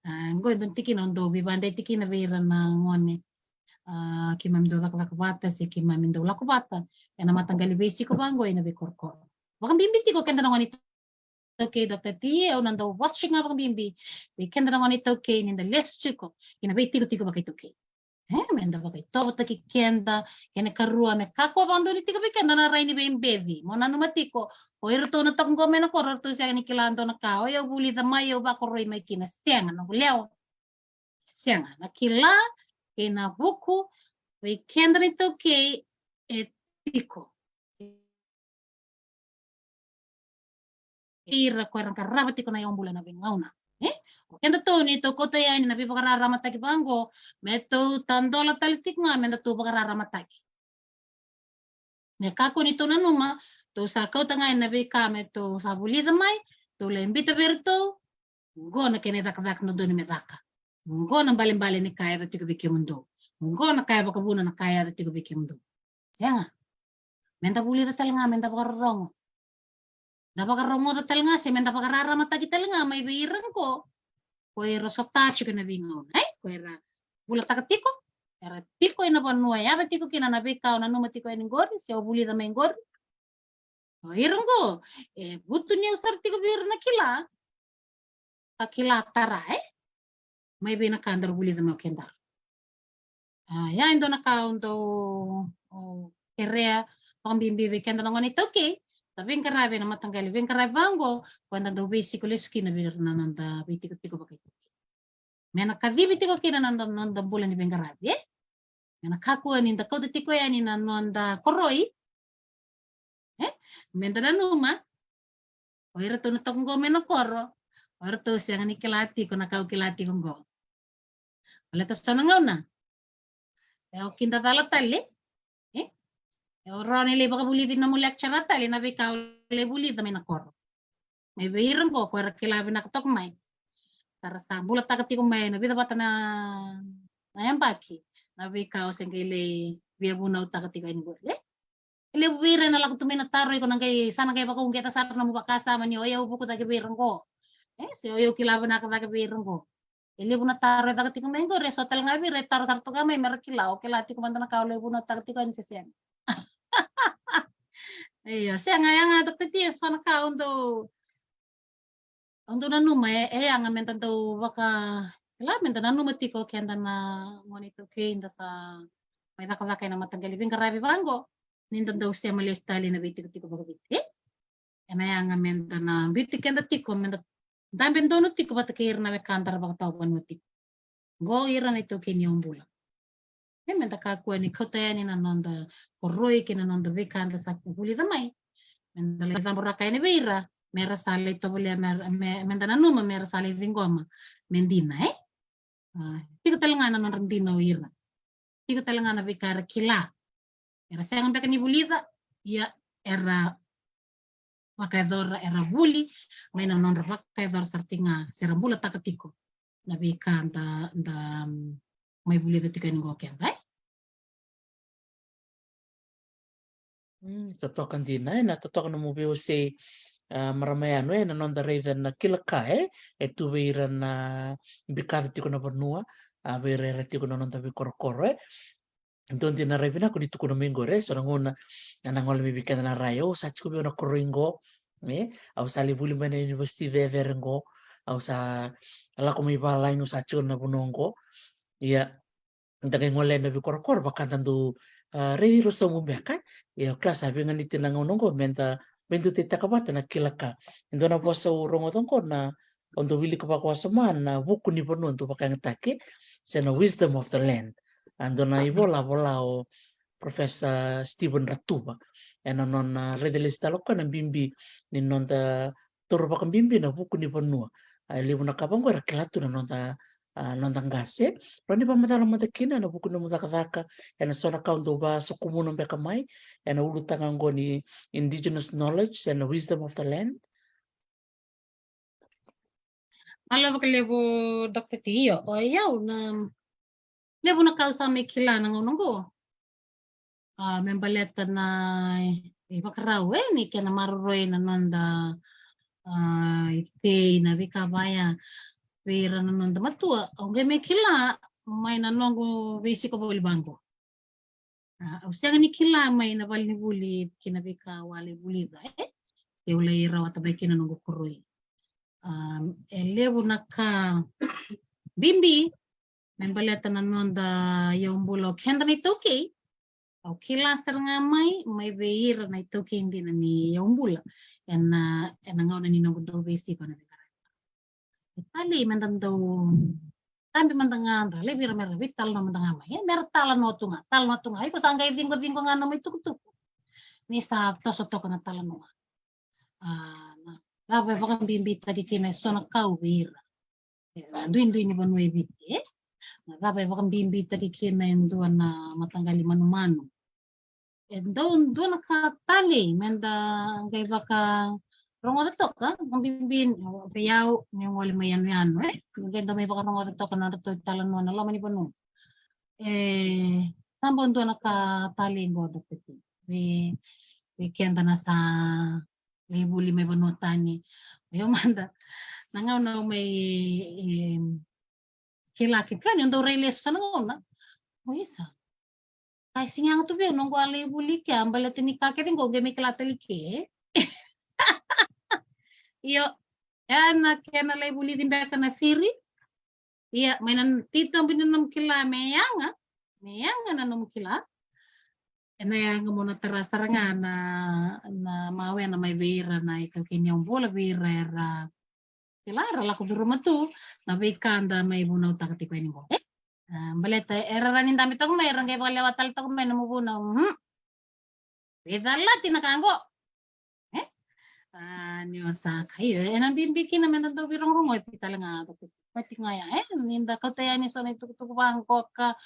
A, qo e dua na tikina au dau veivakadreti kina vei ira na gone. A, keimami dau cakacaka vata se keimami dau lako vata ena mataqali veisiko vaqo ina veikorokoro. Vakabibi tiko keda na gone iTaukei, Doctor T, au na dau vosa tiko ga vakabibi vei keda na gone iTaukei ni da lesu tiko ki na veitikotiko vakaitaukei. E, me da vakaitovotaki keda, kena ikarua me kakua vakadonui tiko vei keda na rai ni veibeci. Mo nanuma tiko, o iratou na toka qo mai na koro, o iratou sega ni kila dua na ka, o yau vulica mai, au vakoroi mai kina, sega, noqu lewa. Sega, na kila kei na vuku vei keda na iTaukei e tiko. Ira ko era qarava tiko na iyaubula ena veigauna. E? O kedatou ni tou kauta yani na veivakararamataki vaqo, me tou tadola tale tiko ga me datou vakararamataki. Me kakua ni tou nanuma, tou sa kauta ga yani na veika me tou sa vulica mai, tou lai biuta vei iratou, qo na kena icakacaka dodonu me caka. Qo na balebale ni ka e yaco tiko vei kemudou. Qo na ka e vakavuna na ka e yaco tiko vei kemudou. Sega. Me da vulica tale ga, me da vakarorogo. Da vakarogoca tale ga, se me da vakararamataki tale ga mai vei ira qo. Ko ira sota tiko ena veigauna, e? Ko ira vulataka tiko, era tiko ena vanua e yaco tiko kina na veika o nanuma tiko yani qori, se o vulica mai qori. O ira qo, e vutuniyau sara tiko vei ira na kila. Ka kila tara, e? Mai vei na ka daru vulica mai o kedaru. A, ia e dua na ka au dau, au kerea vakabibi vei keda na gone iTaukei, da veiqaravi ena mataqali veiqaravi vaqo, ko eda dau veisiko lesu kina vei ira na noda veitikotiko vakaitaukei. Me na kacivi tiko kina na noda, noda bula ni veiqaravi, e? Me na kakua ni da kauta tiko yani na noda koroi, e? Me da nanuma, o iratou na toka qo mai na koro, o iratou sega ni kila tiko na ka au kila tiko qo. Baleta so na gauna e o kidacala tale, e? E o rawa ni lai vakavulici na nomu lecturer tale na veika o lai vulica mai na koro. Mai vei ira qo ko era kila vinaka toka mai. Ka ra sa bulataka tiko mai na vica vata na, na yabaki na veika o se qai lai via vunautaka tiko yani qori, e? E levu vei ira ena lako tu mai na taro, iko na qai, sa na qai vakauqeta sara na nomu vakasama ni o yau vuku cake vei ira qo, e? Se o yau kila vinaka cake vei ira qo. E levu na taro e caka tiko mai qori, e so tale ga vei ira e taro sara toka mai me ra kila, o kila tiko mada na ka o lai vunautaka tiko yani se sega. Io, sega, ia ga Doctor T, e so na ka au dau, au dau nanuma, e, e yaga me da dau vaka, kila, me da nanuma tiko keda na gone iTaukei da sa mai cakacaka ena mataqali veiqaravi vaqo, ni da dau sema lesu tale ena veitikotiko vakaviti, e? Ena yaga me da na biuti keda tiko, me da dabe donu tiko vata kei ira na wekada ra vakatawa vanua tiko. Qo ira na iTaukei ni yaubula. E, me da kakua ni kauta yani na noda koroi kei na noda veika da sa vulica mai. Me da lai caburaka yani vei ira, me ra sa lai tovolea, me, me, me da nanuma, me ra sa lai ciqoma me dina, e? A, tiko tale ga na nodra dina o ira. Tiko tale ga na veika era kila. Era sega beka ni vulica, ia era vakayacora, era vuli mai na nodra vakayacora sara tiko ga, se ra bulataka tiko na veika da, da, mm, mai vulica tiko yani qo keda, e? Mm, totoka dina, e, na totoka na nomu veiwasei, a, marama Yanu, e, na noda raica na kila ka, e, e tu vei ira na bikaca tiko na vanua, a, vei ira era tiko na noda veikorokoro, e. Dua dina na rai vinaka ni tukuna mai qori, e, so na gauna na gole mai vei keda na rai, au sa tiko vei au na koroi qo, e, au sa lai vuli mai na university cecere qo, au sa lako mai valagi, au sa tiko na vanua qo. Ia, da qai gole na veikorokoro vaka da dau, a, raici ira sobu beka. Ia, o kila sa veiganiti na gauna qo me da veidutaitaka vata na kila ka. E dua na vosa au rogoca qo na, au dau wilika vakawasoma na vuku ni vanua dau vakayagataki, se na wisdom of the land. A, dua na ivola a vola o Professor Stephen Ratuva ena nona raica lesu tale o koya na bibi ni noda taura vakabibi na vuku ni vanua. A, e levu na ka vaqo era kila tu na noda, a, noda qase. Rawa ni vakamacala mada kina ena vuku ni nomu cakacaka, ena so na ka au dau vasokumuna beka mai ena ulutaga oqo ni indigenous knowledge and wisdom of the land. Malo vakalevu, Doctor T. Io, o yau na levu na ka au sa mai kila na gauna oqo. A, me baleta na ivakarau, e, ni kena maroroi na noda, a, itei, na veika vaya vei ira na noda matua. Au qai mai kila mai na noqu veisiko voli vaqo. A, au sega ni kila mai na valenivuli kei na veika au a lai vulica, e? Au lai rawata mai kina noqu koroi. A, e levu na ka bibi me baleta na noda iyaubula o keda na iTaukei. Au kila sara ga mai, mai vei ira na iTaukei dina ni iyaubula ena, ena gauna ni noqu dau veisiko na veika. E talei meda dau tabi mada ga, da laivi ira mera veitalanoa mada ga mai, e, mera talanoa tu ga, talanoa tu ga. Iko sa qai ciqociqo ga na nomu itukutuku ni sa toso toka na talanoa. A, na cava e vakabibitaki kina e so na kau vei ira, e, na duidui ni vanua e Viti, e? Na cava e vakabibitaki kina e dua na mataqali manumanu? E dau dua na ka talei meda qai vakarogoca toka, vakabibi vei au niu gole mai yanuyanu, e? Qai dau mai vakarogoca toka na nodratou italanoa na loma ni vanua. E, sa bau dua na ka talei qo, Doctor T, vei, vei keda na sa lai vuli mai vanua tani. Io mada, na gauna au mai, e, kila kece yani, au dau rai lesu sa na gauna. O isa, ka e sega ga tu vei au noqu a lai vuli ke, a, baleta ni ka kece qo qai mai kila tale ke. Io, e na kena lai vulici beka na theory. Ia, mai na titobu ni nomu kila me yaga, me yaga na nomu kila. Ena yaga mo na tara sara ga na, na mawena mai vei ira na iTaukei ni iyaubula, vei ira era kila, era lako curuma tu na veika da mai vunautaka tiko yani qo, e? A, baleta era rawa ni dabe toka mai, era qai vakalewa tale toka mai na nomu vunau, mhm. Veicalati na ka qo. E? A, ni o sa ka, io, ena bibi kina meda dau veirogorogoci tale ga, Doctor T. Vati ga ya, e? Ni da kauta yani so na itukutuku vaqoka,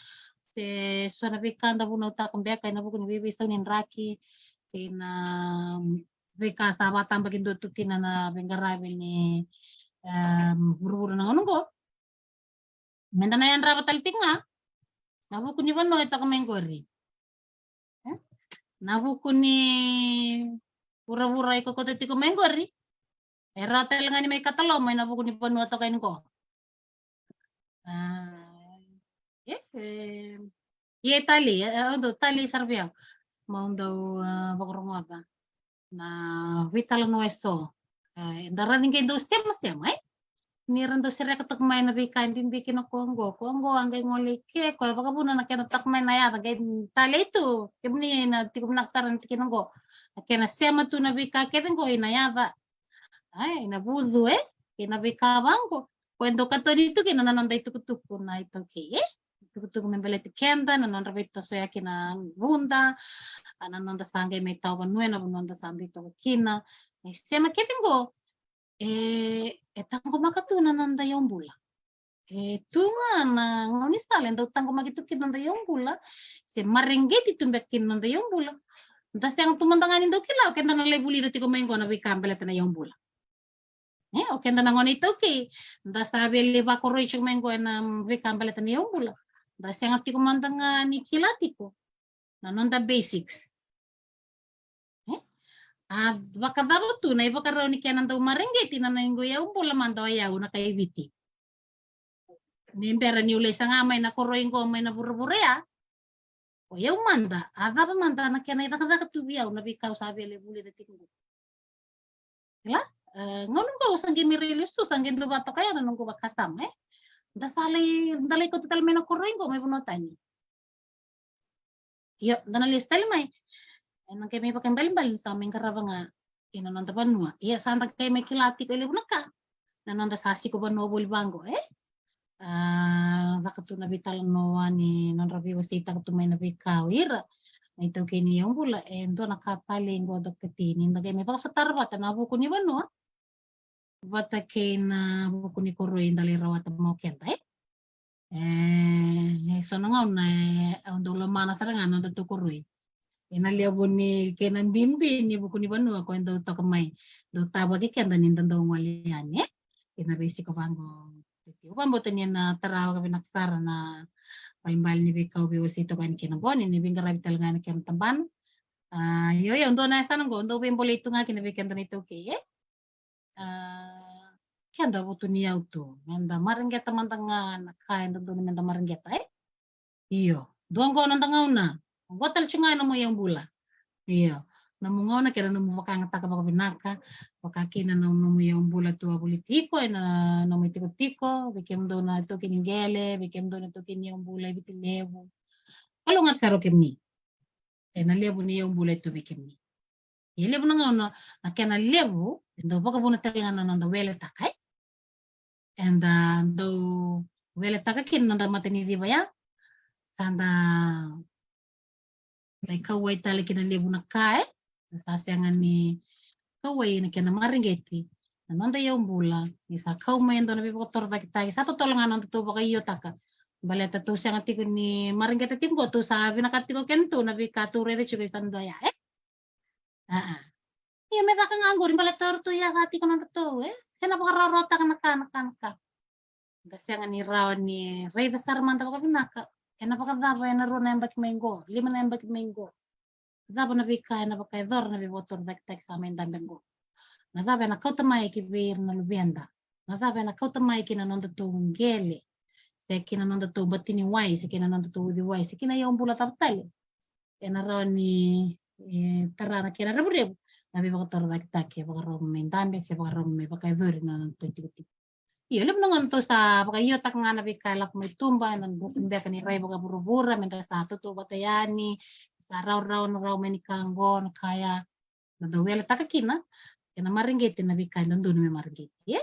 se so na veika da vunautaka beka ena vuku ni veiveisau ni draki, kei na veika sa vakatabakidua tu kina na veiqaravi ni, em, vuravura na gauna qo. Meda na yadrava tale tiko ga na vuku ni vanua e toka mai qori. E? Na vuku ni vuravura e kokota tiko mai qori. E rawa tale ga ni mai kataloma ena vuku ni vanua toka yani qo. A, e, e, ia e talei, e, e, au dau talei sara vei au. Mau dau, a, vakarogoca na veitalanoa eso. E, da rawa ni qai dau semasema, e? Ni ra dau sereka toka mai na veika e bibi kina ko qo, ko qo a qai gole i ke, ko e vakavuna na kena toka mai na yaca, qai talei tu, kemuni na tiko vinaka sara na tikina qo. Na kena sema tu na veika kece qo ina yaca. Ai, na vucu, e? Kei na veika vaqo. Ko e dau katoni tu kina na noda itukutuku na iTaukei, e? Itukutuku me baleti keda, na nodra veitosoyaki na vuda, a, na noda sa qai mai tawa vanua, na vanua da sa dui toka kina. E sema kece qo, e, e taqomaka tu na noda iyaubula. E tu ga na gaunisala e dau taqomaki tu kina noda iyaubula, se mareqeti tu beka kina noda iyaubula. Da sega tu mada ga ni dau kila o keda na lai vulica tiko mai qo na veika baleta na iyaubula. E, o keda na gone iTaukei, da sa via lai vakoroi tiko mai qo ena veika baleta na iyaubula. Da sega tiko mada ga ni kila tiko na noda basics. E? A vakacava tu na ivakarau ni kena dau mareqeti na noqu iyaubula mada o yau na kai Viti. Ni bera niu lai saga mai na koroi qo mai na vuravura ya, o yau mada, a cava mada na kena icakacaka tu vei au na veika au sa via lai vulica tiko qo. Kila, e, gauna qo au sa qai mai rai lesu tu, sa qai dau vakatoka ya na noqu vakasama, e. Da sa lai, da lai kauta tale mai na koroi qo mai vanua tani. Io, da na lesu tale mai. Ena qai mai vakaibalebale ni sa mai qarava ga ina noda vanua. Ia sa da qai mai kila tiko e levu na ka na noda sa siko vanua voli vaqo, e? A, caka tu na veitalanoa ni nodra veiwaseitaka tu mai na veika o ira na iTaukei ni iyaubula, e dua na ka tale qo, Dokta T, ni da qai mai vakasotara vata na vuku ni vanua vata kei na vuku ni koroi da lai rawata mai o keda, e? E, e so na gauna, e, au dau lomana sara ga na nodatou koroi. E na levu ni kena bibi ni vuku ni vanua ko e dau toka mai, dau tavaki keda ni da dau gole yani, e? E na veisiko vaqo. Au vakabauta ni na tara vakavinaka sara na balebale ni veika au veiwasei toka yani kina qo, ni na veiqaravi tale ga ena kena tabana. A, io, io, dua na yasana qo dau veibolei tu ga kina vei keda na iTaukei, e? A, keda vutuniyau tu meda mareqeta mada ga na ka e dodonu meda mareqeta, e? Io, dua qo noda gauna. Qo tale tu ga e nomu iyaubula. Io, nomu gauna kei na nomu vakayagataka vakavinaka, vaka kina na nomu iyaubula tu a voliti iko ena nomu itikotiko, vei kemudou na taukei ni qele, vei kemudou na taukei ni iyaubula e Viti Levu. Kalougata sara o kemuni ena levu ni iyaubula e tu vei kemuni. E levu na gauna na kena levu e dau vakavuna tale ga na noda weletaka, e? Eda dau weletaka kina noda mataniciva ya. Sa da lai kauwai tale kina levu na ka, e? Sa sega ni kauwai na kena mareqeti na noda iyaubula, ni sa kau mai e dua na veivakatorocaketaki, sa totolo ga na nodatou vakaiotaka. Baleta tou sega tiko ni mareqeta tiko qo, tou sa vinakata tiko kena tou na veika tou raica tiko e sa dua ya, e? A, a. Ia me caka ga qori baleta o ratou ia sa tiko nodratou, e? Se na vakarawarawataka na ka, na ka, na ka. Da sega ni rawa ni raica sara mada vakavinaka ena vakacava ena rua na yabaki mai qo, lima na yabaki mai qo. Cava na veika ena vakayacora na veivakatorocaketaki sa mai dabe qo? Na cava ena kauta mai ki vei ira na luveda? Na cava ena kauta mai ki na nodatou qele, se ki na nodatou batiniwai, se ki na nodatou uciwai, se ki na iyaubula cava tale? Ena rawa ni, e, tara na kena revurevu na veivakatorocaketaki e vakarau mai dabe se vakarau mai vakayacori na nodatou itikotiko. Io, levu na gauna tou sa vakaiotaka ga na veika e lako mai tuba ena vuku beka ni rai vakavuravura, meda sa tautauvata yani, sa rawarawa na rawa mai ni ka qo, na ka ya. Na dau weletaka kina ena mareqeti na veika e dodonu me mareqeti, e?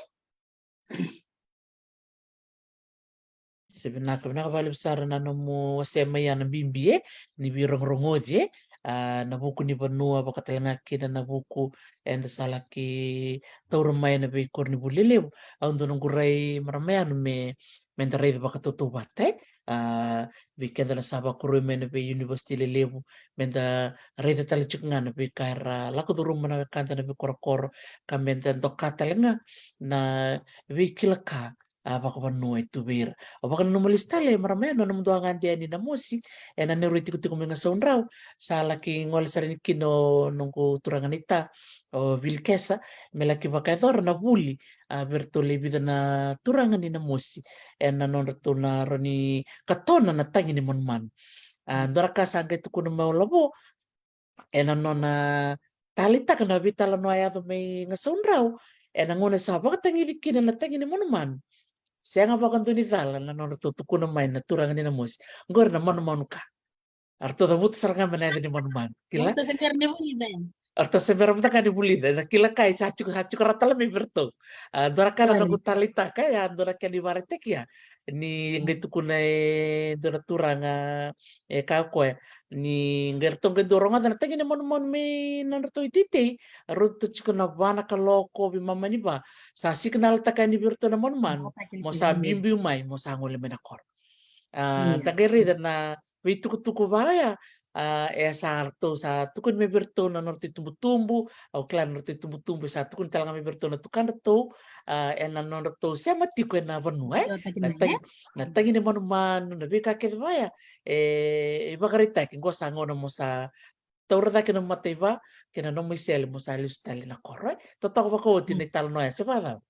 Se vinaka, vinaka vakalevu sara na nomu wasea mai ya na bibi, e, ni veirogorogoci, e, a, na vuku ni vanua, vaka tale ga kina na vuku eda sa laki taura mai ena veikoronivuli lelevu. Au dau noqu rai marama yani me, meda raica vakatautauvata, e. A, vei keda na sa vakoroi mai na veiyunivesiti lelevu, meda raica tale tiko ga na veika era lako curuma na wekada na veikorokoro, ka meda doka tale ga na veikilaka a vakavanua e tu vei ira. Au vakananuma lesu tale marama yani na nomudrau gade yani na mosi ena neirau itikotiko mai Gasaudrau, sa laki gole sara yani kina o noqu turaga naita, o Vilikesa, me laki vakayacora na vuli, a, vei iratou lai vica na turaga ni na mosi ena nodratou na rawa ni katona na tagi ni manumanu. A, dua na ka sa qai tukuna mai o lavo ena nona taleitaka na veitalanoa e yaco mai Gasaudrau, ena gauna sa vakatagici kina na tagi ni manumanu. Sega vakadua ni cala na nodratou tukuna mai na turaga ni na mosi, qori na manumanu ka. Eratou cavuta sara ga mai na yaca ni manumanu. Kila? Eratou se bera ni vulica yani. Ratou se bera mada ga ni vulica, na kila ka e sa tiko, sa tiko rawa tale mai vei ratou. A, dua na ka na noqu taleitaka, e a dua na kena ivakaraitaki ya. Ni qai tukuna e dua na turaga, e kaya o koya, ni qai ratou qai dau rogoca na tagi ni manumanu mai na nodratou iteitei, ratou tiko na va na kaloko veimama ni va. Sa signal-taka yani vei ratou na manumanu, mo sa biubiu mai, mo sa gole mai na koro. A, da qai raica na veitukutuku vaya, a, e sa ratou sa tukuni mai vei ratou na nodratou itubutubu, au kila na nodratou itubutubu, e sa tukuni tale ga mai vei ratou na tukadratou, a, ena nodratou sema tiko ena vanua, e? Na tagi ni manumanu, na veika kece vaya, e, e vakaraitaki, qo sa gauna mo sa taura cake na mataiva, kei na nomu isele mo sa lesu tale na koro, e? Totoka vakaoti na italanoa ya, se vakacava?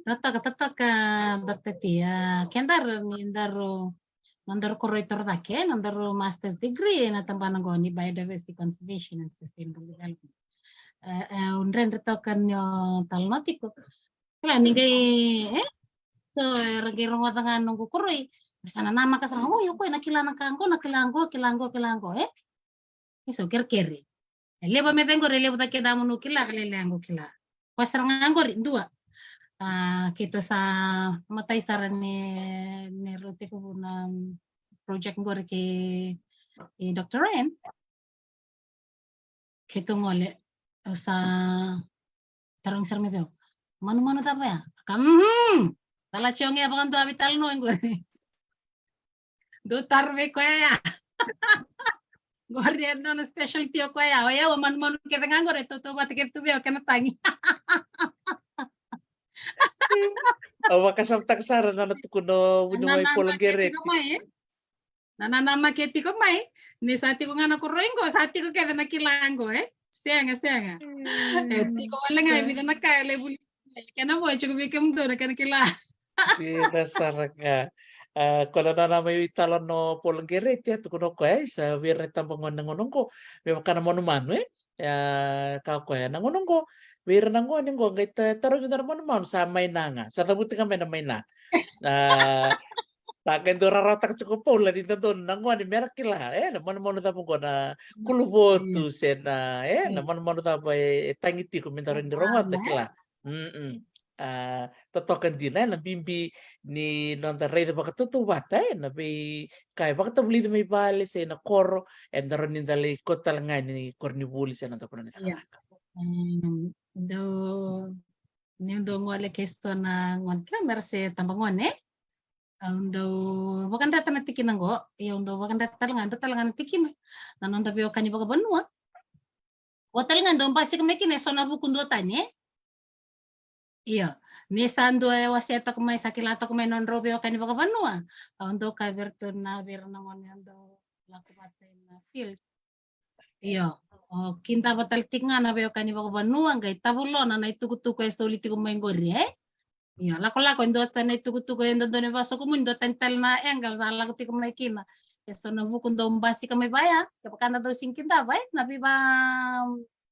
Totoka, totoka, Doctor T. A, kedaru ni daru, nodaru koroi torocake, nodaru master's degree na tabana qo ni Biodiversity Conservation and Sustainable Development. E, e, au dredre toka ni o talanoa tiko. Kila ni qai, e? So, era qai rogoca ga noqu koroi. Sa nanamaka sara, oi, o koya na kila na ka qo, na kila qo, kila qo, kila qo, e? Eso kerekere. E levu me vei qori, e levu cake na munu kila, ka lele qo kila. Koya sara ga qori, dua. A, keitou sa matai sara ni, ni rau tekivu na project qori kei, kei Doctor Ryan. Keitou gole, au sa tarogi sara mai vei au. Manumanu cava ya? Ka, mhm. Tala tio ge vakadua vei talanoa qori. Dou taro vei koya ya. Qori e nona specialty o koya ya. O yau, o manumanu kece ga qori e tautauvata kece tu vei au kei na tagi. Au vakasamataka sara na nona tukuna o vuniwai Polo Qereti. Na nanamaki e tiko mai, ni sa tiko ga na koroi qo, sa tiko kece na kila qo, e? Sega, sega. E tiko wale ga e vica na ka e lai vuli. Kena vo e tiko vei kemudou na kena kila. Dina sara ga. A, ko na nona mai italanoa o Polo Qereti, a tukuna o koya, e, sa vei ira na itabagone na gauna qo, me vaka na manumanu, e? A, ka o koya na gauna qo, vei ira na gone qo, qai ta, tarogi dua na manumanu, sa maina ga, sa cavuti ga mai na maina. A, sa qai dau rarawataka tiko o Paula ni dodonu na gone me ra kila, e, na manumanu cava qo, na kuluvotu se na, e, na manumanu cava e, e tagi tiko me daru ni rogoca, kila. Mm-mm. A, totoka dina, e, na bibi ni noda raica vakatautauvata, e, na veika e vakatavulici mai vale se na koro, e, daru ni da lai kauta tale ga yani koronivuli se na noda vanua ni cakacaka. Dou, niu dau gole kei so na gone, kila me ra se tabagone. Au dau vakadreta na tikina qo, ia au dau vakadreta tale ga, dua tale ga na tikina. Na noda veiwekani vakavanua. O tale ga dau basika mai kina e so na vuku duatani, e? Io, ni sa dua e wasea toka mai, sa kila toka mai nodrau veiwekani vakavanua. Au dau kaya vei iratou na, vei ira na gone au dau lako vata ena field. Io, o kidava tale tiko ga na veiwekani vakavanua, qai tavulona na itukutuku e soli tiko mai qori, e? Io, lakolako e dua tani na itukutuku e dodonu me vasokumuni, dua tani tale na angle sa lako tiko mai kina. E so na vuku dau basika mai vaya, kevaka da dau sega ni kidava, e, na veiva,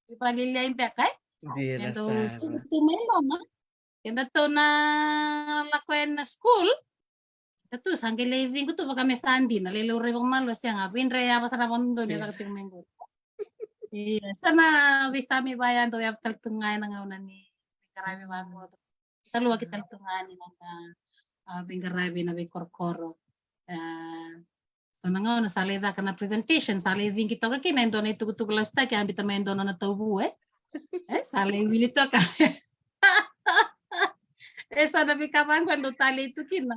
veivalialiai beka, e? Dina sara. E dau tukutuku mai loma. Keda tou na lako ena school, keda tou sa qai lai ciqu tu vaka me sa dina, lai laurai vakamalua, sega, veidre yava sara vakadodonu e caka tiko mai qori. Ia, sa na veisame vaya dau yaco tale tu ga ena gauna ni qaravi vaqo. Taluaki tale tu ga ni noda, a, veiqaravi na veikorokoro. A, so na gauna sa lai caka na presentation, sa lai cigi toka kina e dua na itukutuku lasutaki, a biuta mai e dua na nona tauvu, e? E, sa lai wili toka. E so na veika vaqo e dau talei tu kina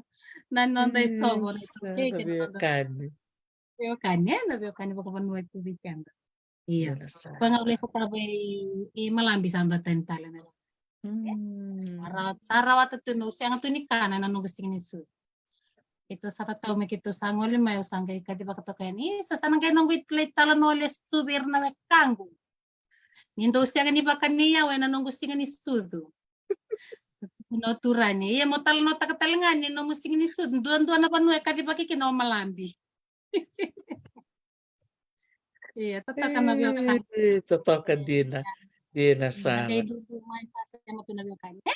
na noda itovo, na itovo kei na noda veiwekani, e, na veiwekani vakavanua e tu vei keda. Ia. Koya ga au lai sotava i, i Malabi sa dua tani tale na. Sa rawa, sa rawata tu meu sega tu ni kana ena noqu siga ni sucu. Keitou sa tatau me keitou sa gole mai, au sa qai kacivaka toka yani. Isa, sa na qai noqu lai talanoa lesu tu vei ira na wekaqu. Ni dou sega ni vakani au ena noqu siga ni sucu. Tukuna o turaga, ia mo talanoataka tale ga ni nomu siga ni sucu, duadua na vanua e kacivaki kina o Malabi. Ia, totoka na veiwekani. E, totoka dina. Dina sara. Dei dudu mai sa sema tu na veiwekani, e?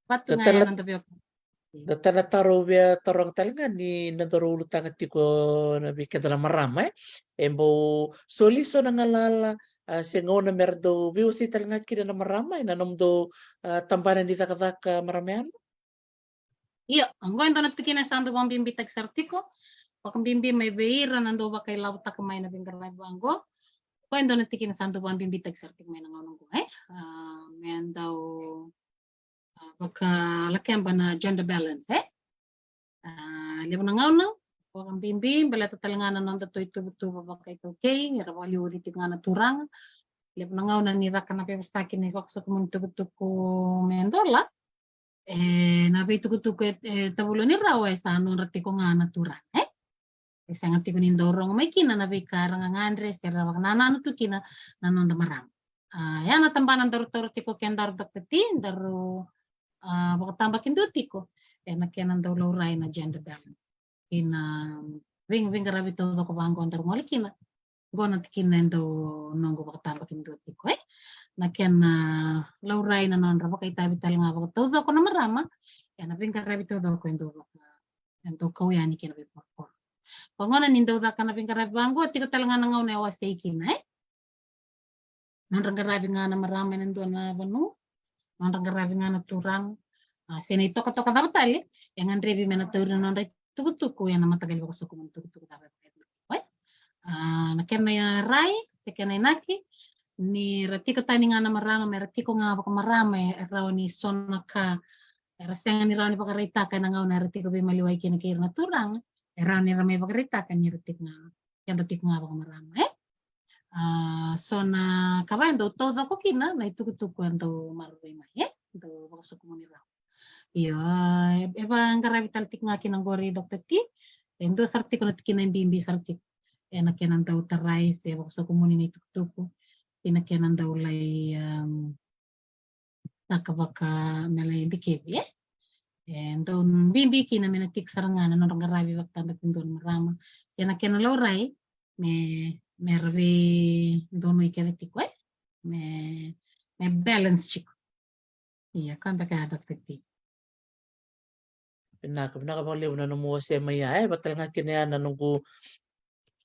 Vatu ga ya na noda veiwekani. Na tara taro via taroga tale ga ni nodaru ulutaga tiko na vei keda na marama, e? E bau soli so na galala, a, se gauna me ra dau veiwasei tale ga kina na marama ena nomudou, a, tabana ni cakacaka, marama Yana? Io, oqo e dua na tikina sa dau vakabibitaki sara tiko. Vakabibi mai vei ira na dau vakailavotaka mai na veiqaravi vaqo. Oqo e dua na tikina sa dau vakabibitaki sara tiko mai na gauna oqo, e? A, me dau, a, vakalakeba na gender balance, e? A, levu na gauna, vakabibi, baleta tale ga na noda ituvatuva vakaitaukei, era vakaliuci tiko ga na turaga. Levu na gauna ni caka na veivosaki ni vakasokumuni tukutuku me dola, e, na veitukutuku e, e tavuliwa ni rau e sa nodra tiko ga na turaga, e? E sega tiko ni dau rogo mai kina na veika era gagadre se ra vakanananu tu kina na noda marama. A, ya na tabana daru taura tiko kedaru, Doctor T, daru, a, vakatabakidua tiko ena kena dau laurai na gender balance. Kina vei, veiqaravi taucoko vaqo daru gole kina. Qo na tikina e dau noqu vakatabakidua tiko, e? Na kena laurai na nodra vakaitavi tale ga vakataucoko na marama ena veiqaravi taucoko e dau vaka, e dau kau yani kina veiporokoro. Ko gona ni dau caka na veiqaravi vaqo, tiko tale ga na gauna e wasei kina, e? Nodra qaravi ga na marama ena dua na vanua, nodra qaravi ga na turaga. A, se na itokatoka cava tale e gadrevi me na tauri na nodra itukutuku ena mataqali vakasokumuni tukutuku cava e vakayacori tiko, e? A, na kena rai se kena inaki, ni ra tiko tani ga na marama, me ra tiko ga vakamarama, e rawa ni so na ka era sega ni rawa ni vakaraitaka ena gauna era tiko veimaliwai kina kei ira na turaga, e rawa ni ra mai vakaraitaka ni ra tiko ga, keda tiko ga vakamarama, e? A, so na ka va e dau taucoko kina na itukutuku e dau maroroi mai, e? Dau vakasokumuni rau. Io, a, e, e vaqaravi tale tiko ga kina qori, Doctor T, e dua sara tiko na tikina e bibi sara tiko ena kena dau tarai se vakasokumuni na itukutuku, ena kena dau lai, um, taka vaka me lai dikevi, e? E dau bibi kina me na tiko sara ga na nodra qaravi vakatabakidua na marama se na kena laurai me, me ra veidonui kece tiko, e? Me, me balance tiko. Ia, ka beka ya, Doctor T. Vinaka, vinaka vakalevu na nomu wasea mai ya, e, vata tale ga kina ya na noqu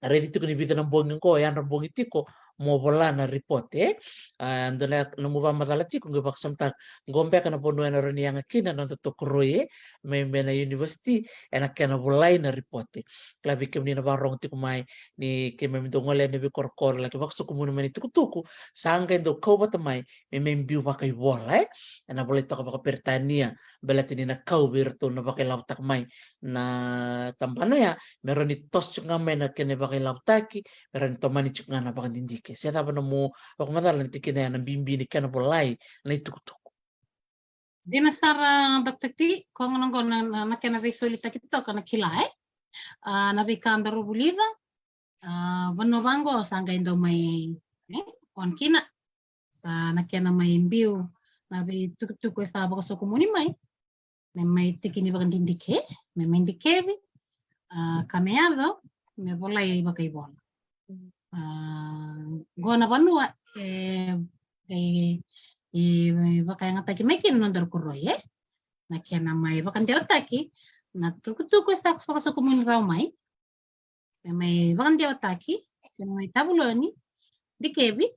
raici tiko ni vica na bogi qo, e yadra bogi tiko mo vola na report, e. A, dua na nomu vakamacala tiko qo, vakasamataka, qo beka na vanua ena rawa ni yaga kina na nodatou koroi, e, me, me na university, ena kena volai na report. Kila vei kemuni na vakarogo tiko mai, ni keimami dau gole ena veikorokoro, laki vakasokumuni mai na itukutuku, sa qai dau kau vata mai me mai biu vakaivola, e. Ena volai toka vakaperitania, baleta ni na kau vei iratou na vakailavotaka mai na tabana ya, me rawa ni toso tiko ga mai na kena vakailavotaki, me rawa ni tomani tiko ga na vakadidike. Se cava nomu vakamacala na tikina ya na bibi ni kena volai na itukutuku? Dina sara, Doctor T, ko gona qo na, na, na kena veisolitaki toka na kila, e? A, na veika daru vulica, a, vanua vaqo sa qai dau mai, e, on kina. Sa na kena mai biu na veitukutuku e sa vakasokumuni mai, me mai tiki ni vakadidike, me mai dikevi, a, ka me yaco me volai vakaivola. A, qo na vanua e, e, e vakayagataki mai kina na nodaru koroi, e? Na kena mai vakadewataki na tukutuku e sa vakasokumuni rau mai, me mai vakadewataki, me mai tavuliwa ni dikevi,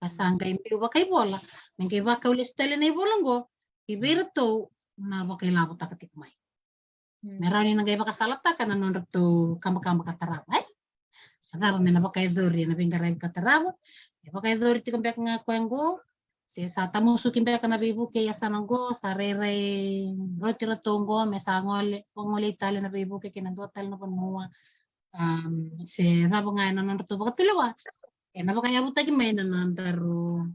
ka sa qai biu vakaivola, me qai vakau lesu tale na ivola qo ki vei iratou na vakailavotaka tiko mai. Me rawa ni na qai vakasalataka na nodratou kabakaba ka tarava, e? Sa cava me na vakayacori ena veiqaravi ka tarava, e vakayacori tiko beka ga koya qo, se sa tamusuki beka na veivuke e yasana qo, sa rairai roti iratou qo me sa gole, gole tale na veivuke ki na dua tale na vanua, a, se cava ga ena nodratou vakatulewa, ena vakayavutaki mai na nodaru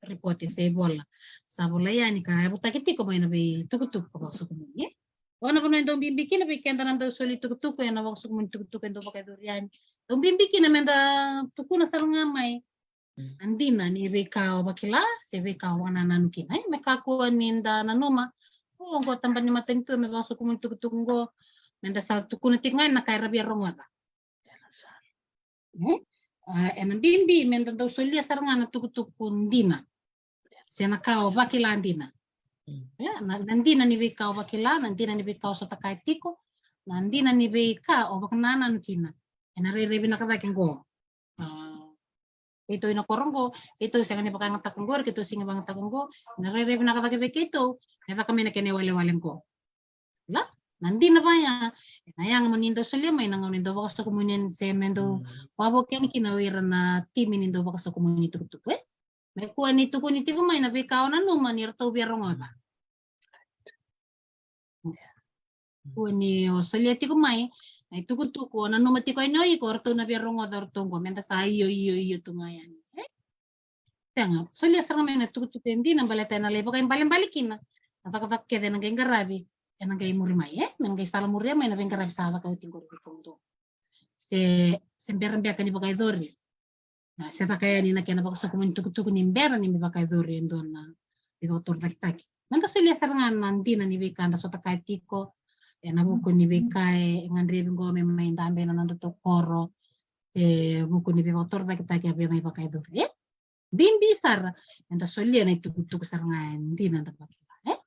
report se ivola sa volai yani ka yavutaki tiko mai na veitukutuku ka vakasokumuni, e? Qo na vanua e dau bibi kina vei keda na dau soli tukutuku ena vakasokumuni tukutuku e dau vakayacori yani. Dau bibi kina me da tukuna sara ga mai na dina ni veika o vakila se veika o vakanananu kina, e? Me kakua ni da nanuma, o, qo tabana ni matanitu me vakasokumuni tukutuku qo, me da sa tukuna tiko ga na ka era via rogoca. E? A, ena bibi me da dau solia sara ga na tukutuku dina se na ka o vakila dina. E, na, na dina ni veika o vakila, na dina ni veika o sotakaya tiko, na dina ni veika o vakanananu kina. Ena rairai vinaka cake qo. A, Keitou ina koro qo, keitou sega ni vakayagataka qori, keitou sega ni vakayagataka qo. Na rairai vinaka cake vei keitou me caka mai na kena iwalewale qo. La, na dina vaya, ena yaga mo ni dau solia mai na gauna e dau vakasokomuni se me dau wavoki yani kina o ira na timi ni dau vakasokomuni tukutuku, e? Me kua ni tukuni tiko mai na veika o nanuma ni ratou via rogoca. Kua ni o solia tiko mai na itukutuku o nanuma tiko yani o iko o ratou na via rogoca o ratou qo, meda sa io, io, io tu ga yani, e? Sega, solia sara ga mai na tukutuku e dina baleta ena lai vakaibalebale kina na cakacaka kece ena qai qaravi ena qai muri mai, e? Me na qai salamuria mai na veiqaravi sa caka oti qori vei kemudou. Se, se bera beka ni vakayacori, a, se caka yani na kena vakasokomuni tukutuku ni bera ni me vakayacori e dua na veivakatorocaketaki. Meda solia sara ga na dina ni veika da sota kaya tiko, ena vuku ni veika e gadrevi qo me mai dabe ena nodatou koro, e vuku ni veivakatorocaketaki a via mai vakayacori, e? Bibi sara, eda solia na itukutuku sara ga e dina da vakila, e?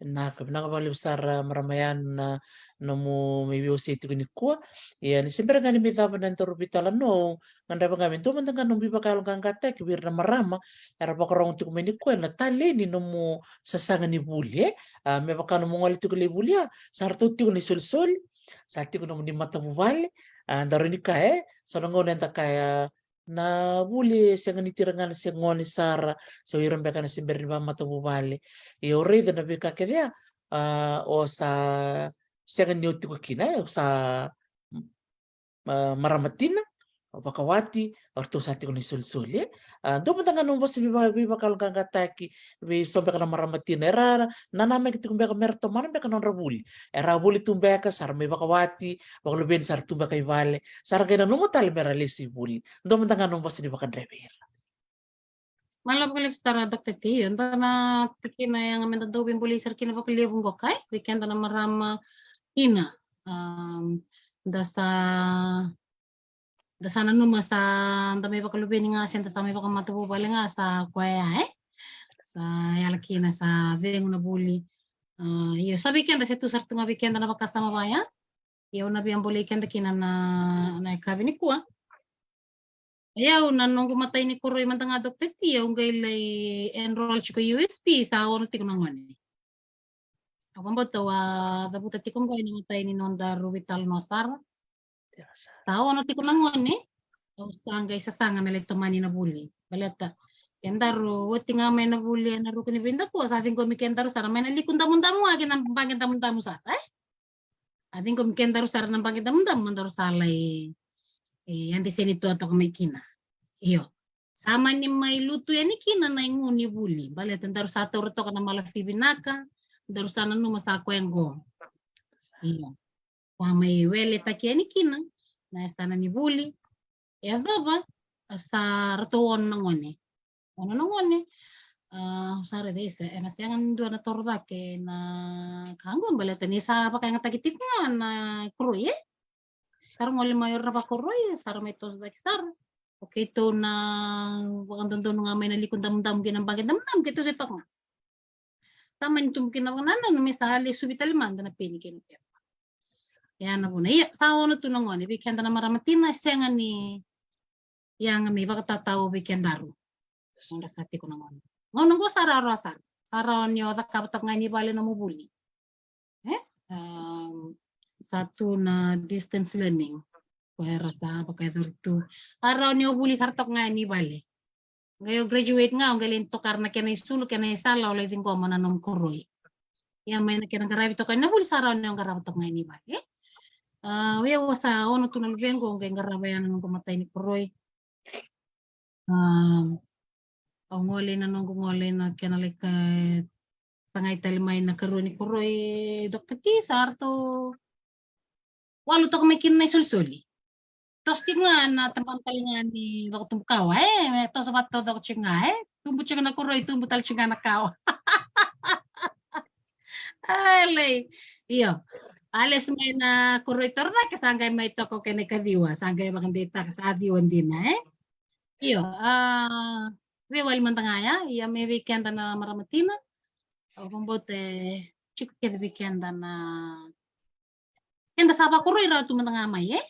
Vinaka, vinaka vakalevu sara marama yani na nomu mai veiwasei tiko nikua. Ia ni se bera ga ni mai cava na daru veitalanoa, gadreva ga me dua mada ga nomu veivakayaloqaqataki vei ira na marama era vakarogo tiko mai nikua ena talei ni nomu sasaga ni vuli, e? A, me vaka nomu gole tiko lai vuli, a, sa ratou tiko na isolisoli, sa tiko nomuni matavuvale, a, daru ni kaya, e, so na gauna eda kaya na vuli e sega ni tira ga na se gone sara, se o ira beka na se bera ni vakamatavuvale. Ia o raica na veika kece ya, a, o sa sega ni o tiko kina, e, o sa, a, marama tina, o vakawati, o ratou sa tiko na isolisoli, e. A, dua mada ga nomu vosa ni va-, veivakayaloqaqataki vei so beka na marama tina era nanamaki tiko beka mera tomana beka na nodra vuli. Era vuli tu beka, sa ra mai vakawati, vakaluveni sa ra tu beka i vale, sa ra qai nanuma tale mera lesu i vuli. Dua mada ga nomu vosa ni vakadre vei ira. Malo vakalevu sara Doctor T, e dua na tikina e yaga meda dau veibolei sara kina vakalevu qo, e, vei keda na marama kina. Am, da sa, da sa nanuma sa da mai vakaluveni ga se da sa mai vakamatavuvale ga sa koya, e? Sa yala kina sa cegu na vuli. A, io, sa vei keda se tu sara tu ga vei keda na vakasama vaya. Ia au na via bolei keda kina na, na yakavi nikua. Ia au na noqu matai ni koroi mada ga Doctor T, au qai lai enroll tiko U S P, sa ono tiko na gone. Au vakabauta au a cavuta tiko qo ena matai ni nodaru veitalanoa sara. Sa ono tiko na gone, au sa qai sasaga me lai tomani na vuli. Baleta kedaru oti ga mai na vuli ena ruku ni veidakua, sa ciqomi kedaru sara mai na liku damudamu ga kei na baqe damudamu sara, e? A ciqomi kedaru sara na baqe damudamu, madaru sa lai, e, yadiseni totoka mai kina. Io. Sa mani mai lutu yani kina na igu ni vuli. Baleta daru sa taura toka na malafi vinaka, daru sa nanuma sa koya qo. Io. Sa mai weletaki yani kina na yasana ni vuli. E yacova, a, sa ratou ono na gone. Ono na gone. A, sa raica isa, ena sega ni dua na toro cake na ka qo, baleta ni sa vakayagataki tiko ga na koroi, e? Sa ra gole mai o ira na vakoroi, sa ra mai toso cake sara. O keitou na vakadodonu ga mai na liku damudamu kei na baqe damudamu, keitou se toka ga. Sa mani tubu kina vakanananu me sa lesuvi tale mada na peni kei na pepa. Ia na vuna, ia, sa ono tu na gone, vei keda na marama tina, e sega ni yaga me vakatatao vei kedaru. Nodra sa tiko na gone. Gauna qo sa rawarawa sara. Sa rawa ni o cakava toka ga ni vale nomu vuli. E? Am, sa tu na distance learning. Ko era sa vakayacori tu. Sa rawa ni o vuli sara toka ga ni vale. Qai o graduate ga, o qai lai tokara na kena isulu, kena isala, o lai ciqoma na nomu koroi. Ia mai na kena qaravi toka na vuli sa rawa ni o qarava toka ga ni vale, e? A, o yau sa ono tu na luvequ, o qai qarava ya na noqu matai ni koroi. A, au gole na noqu gole na kena lai ka, sagai tale mai na karua ni koroi, Doctor T, sa ratou walu toka mai kina na isolisoli. Toso tiko ga na tabana tale ga ni vakatubu kawa, e, me toso vakataucoko tiko ga, e. Tubu tiko na koroi, tubu tale tiko ga na kawa. Ai, lai. Io. A lesu mai na koroi torocake, sa qai mai toka o kena ikaciwa, sa qai vakadeitaka, sa ciwa dina, e. Io, a, veiwali mada ga ya, ia me vei keda na marama tina. Au vakabauta e tiko kece vei keda na, keda sa vakoroi rawa tu mada ga mai, e?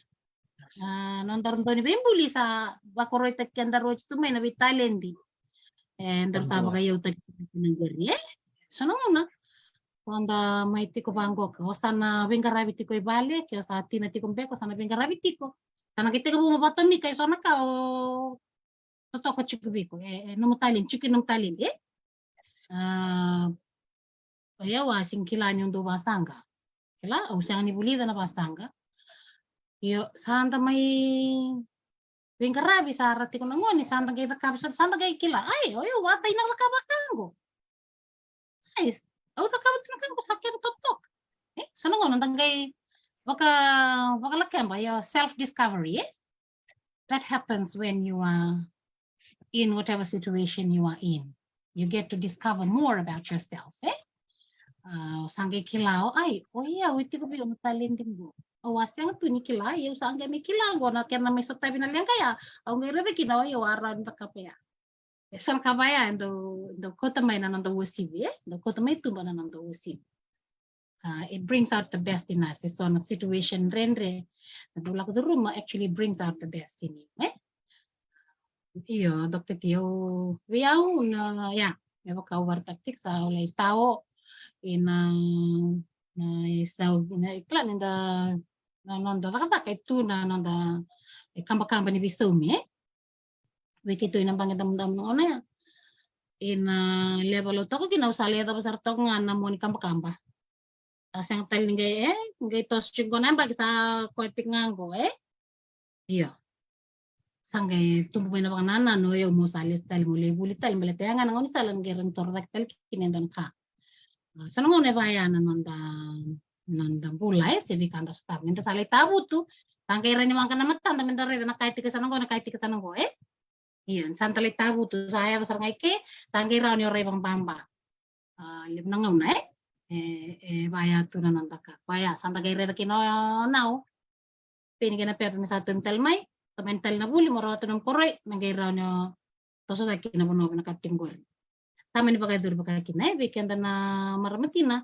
A, nodaru dau ni veibuli sa vakoroitaki kedaru oti tu mai na veitaledi. E, daru sa vakaiyautaki na qori, e? So na gauna, o da mai tiko vaqo, ke o sa na veiqaravi tiko i vale, ke o sa tina tiko beka, o sa na veiqaravi tiko. Sa na qai tekivu mo vatomika e so na ka o totoka tiko vei iko, e, e nomu talent, tiko i nomu talent, e? A, o yau a sega kila ni o dau vasaqa. Kila, au sega ni vulica na vasaqa. Io, sa da mai veiqaravi sara tiko na gone, sa da qai cakava, sa da qai kila. Ai, o yau vata ina cakava ka qo. Ai, au cakava tu na ka qo sa kena totoka. E, so na gauna da qai vaka, vakalakeba, io, self discovery, e? That happens when you are in whatever situation you are in. You get to discover more about yourself, e? A, o sa qai kila, o, ai, o yau e tiko vei au na talent qo. Au a sega tu ni kila, ia au sa qai mai kila qo na kena mai sotavi na leqa ya, au qai raica kina, o yau a rawa ni cakava ya. E so na ka vaya e dau, dau kauta mai na noda uasivi, e? Dau kauta mai tuba na noda uasivi. A, it brings out the best in us. E so na situation dredre na dau lako curuma actually brings out the best in you, e? Io, Doctor T, au, vei au na, ya, me vaka au vakaraitaka tiko sa au lai tao ina, na, e sa, na, e kila ni da, na noda cakacaka e tu na noda, e, kabakaba ni veisaumi, e? Vei keitou ina baqe damudamu na gauna ya. Ina level au toka kina au sa lai yacova sara toka ga na mua ni kabakaba. A sega tale ni qai, e, qai toso tiko qo na yabaki sa koya tiko ga qo, e? Io. Sa qai tubu mai na vakanananu, o yau meu sa lesu tale meu lai vuli tale, baleta ya ga na gaunisala ni qai rawa ni toro cake tale kina e dua na ka. A, so na gauna e vaya na noda, noda bula, e, se veika da sotava. Ni da sa lai tavutu, sa qai rawa ni waqa na matada me da raica na ka e tiko e sa na qo, na ka e tiko e sa na qo, e? Io, ni sa da lai tavutu, sa yaco sara ga i ke, sa qai rawa ni o rai vakababa. A, levu na gauna, e? E, e vaya tu na noda ka. Koya, sa da qai raica kina o nau. Peni kei na pepa me sa tomi tale mai, tomani tale na vuli, mo rawata nomu koroi, me qai rawa ni o toso cake na vanua vinakata tiko qori. Tamani vakayacori vaka kina, e, vei keda na marama tina.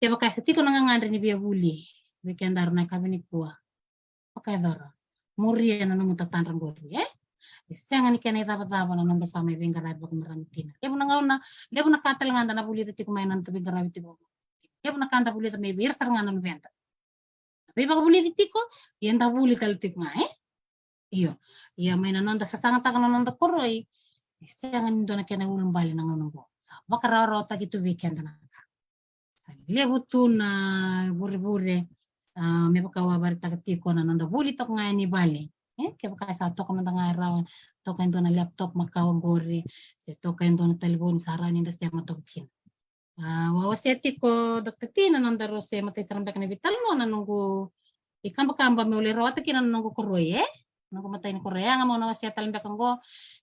Kevaka e sa tiko na gagadre ni via vuli vei kedaru na yakavi nikua, vakayacora. Muria na nomu tatadra qori, e? E sega ni kena icavacava na noda sa mai veiqaravi vakamarama tina. Levu na gauna, levu na ka tale ga da na vulica tiko mai na noda veiqaravi tiko. Levu na ka da vulica mai vei ira sara ga na luveda. Veivakavulici tiko, ia da vuli tale tiko ga, e? Io. Ia mai na noda sasagataka na noda koroi, e sega ni dua na kena ulubale na gauna qo. Sa vakarawarawataki tu vei keda na ka. Sa levu tu na vurevure, a, me vaka au a vakaraitaka tiko na noda vuli toka ga yani vale. E, kevaka sa toka mada ga e rawa, toka e dua na laptop makawa qori, se toka e dua na talevoni sa rawa ni da sema toka kina. A, au a wasea tiko, Doctor T, na nodaru se matai sara beka na veitalanoa na noqu ikabakaba meu lai rawata kina na noqu koroi, e? Noqu matai ni koroi. Ia ga meu na wasea tale beka qo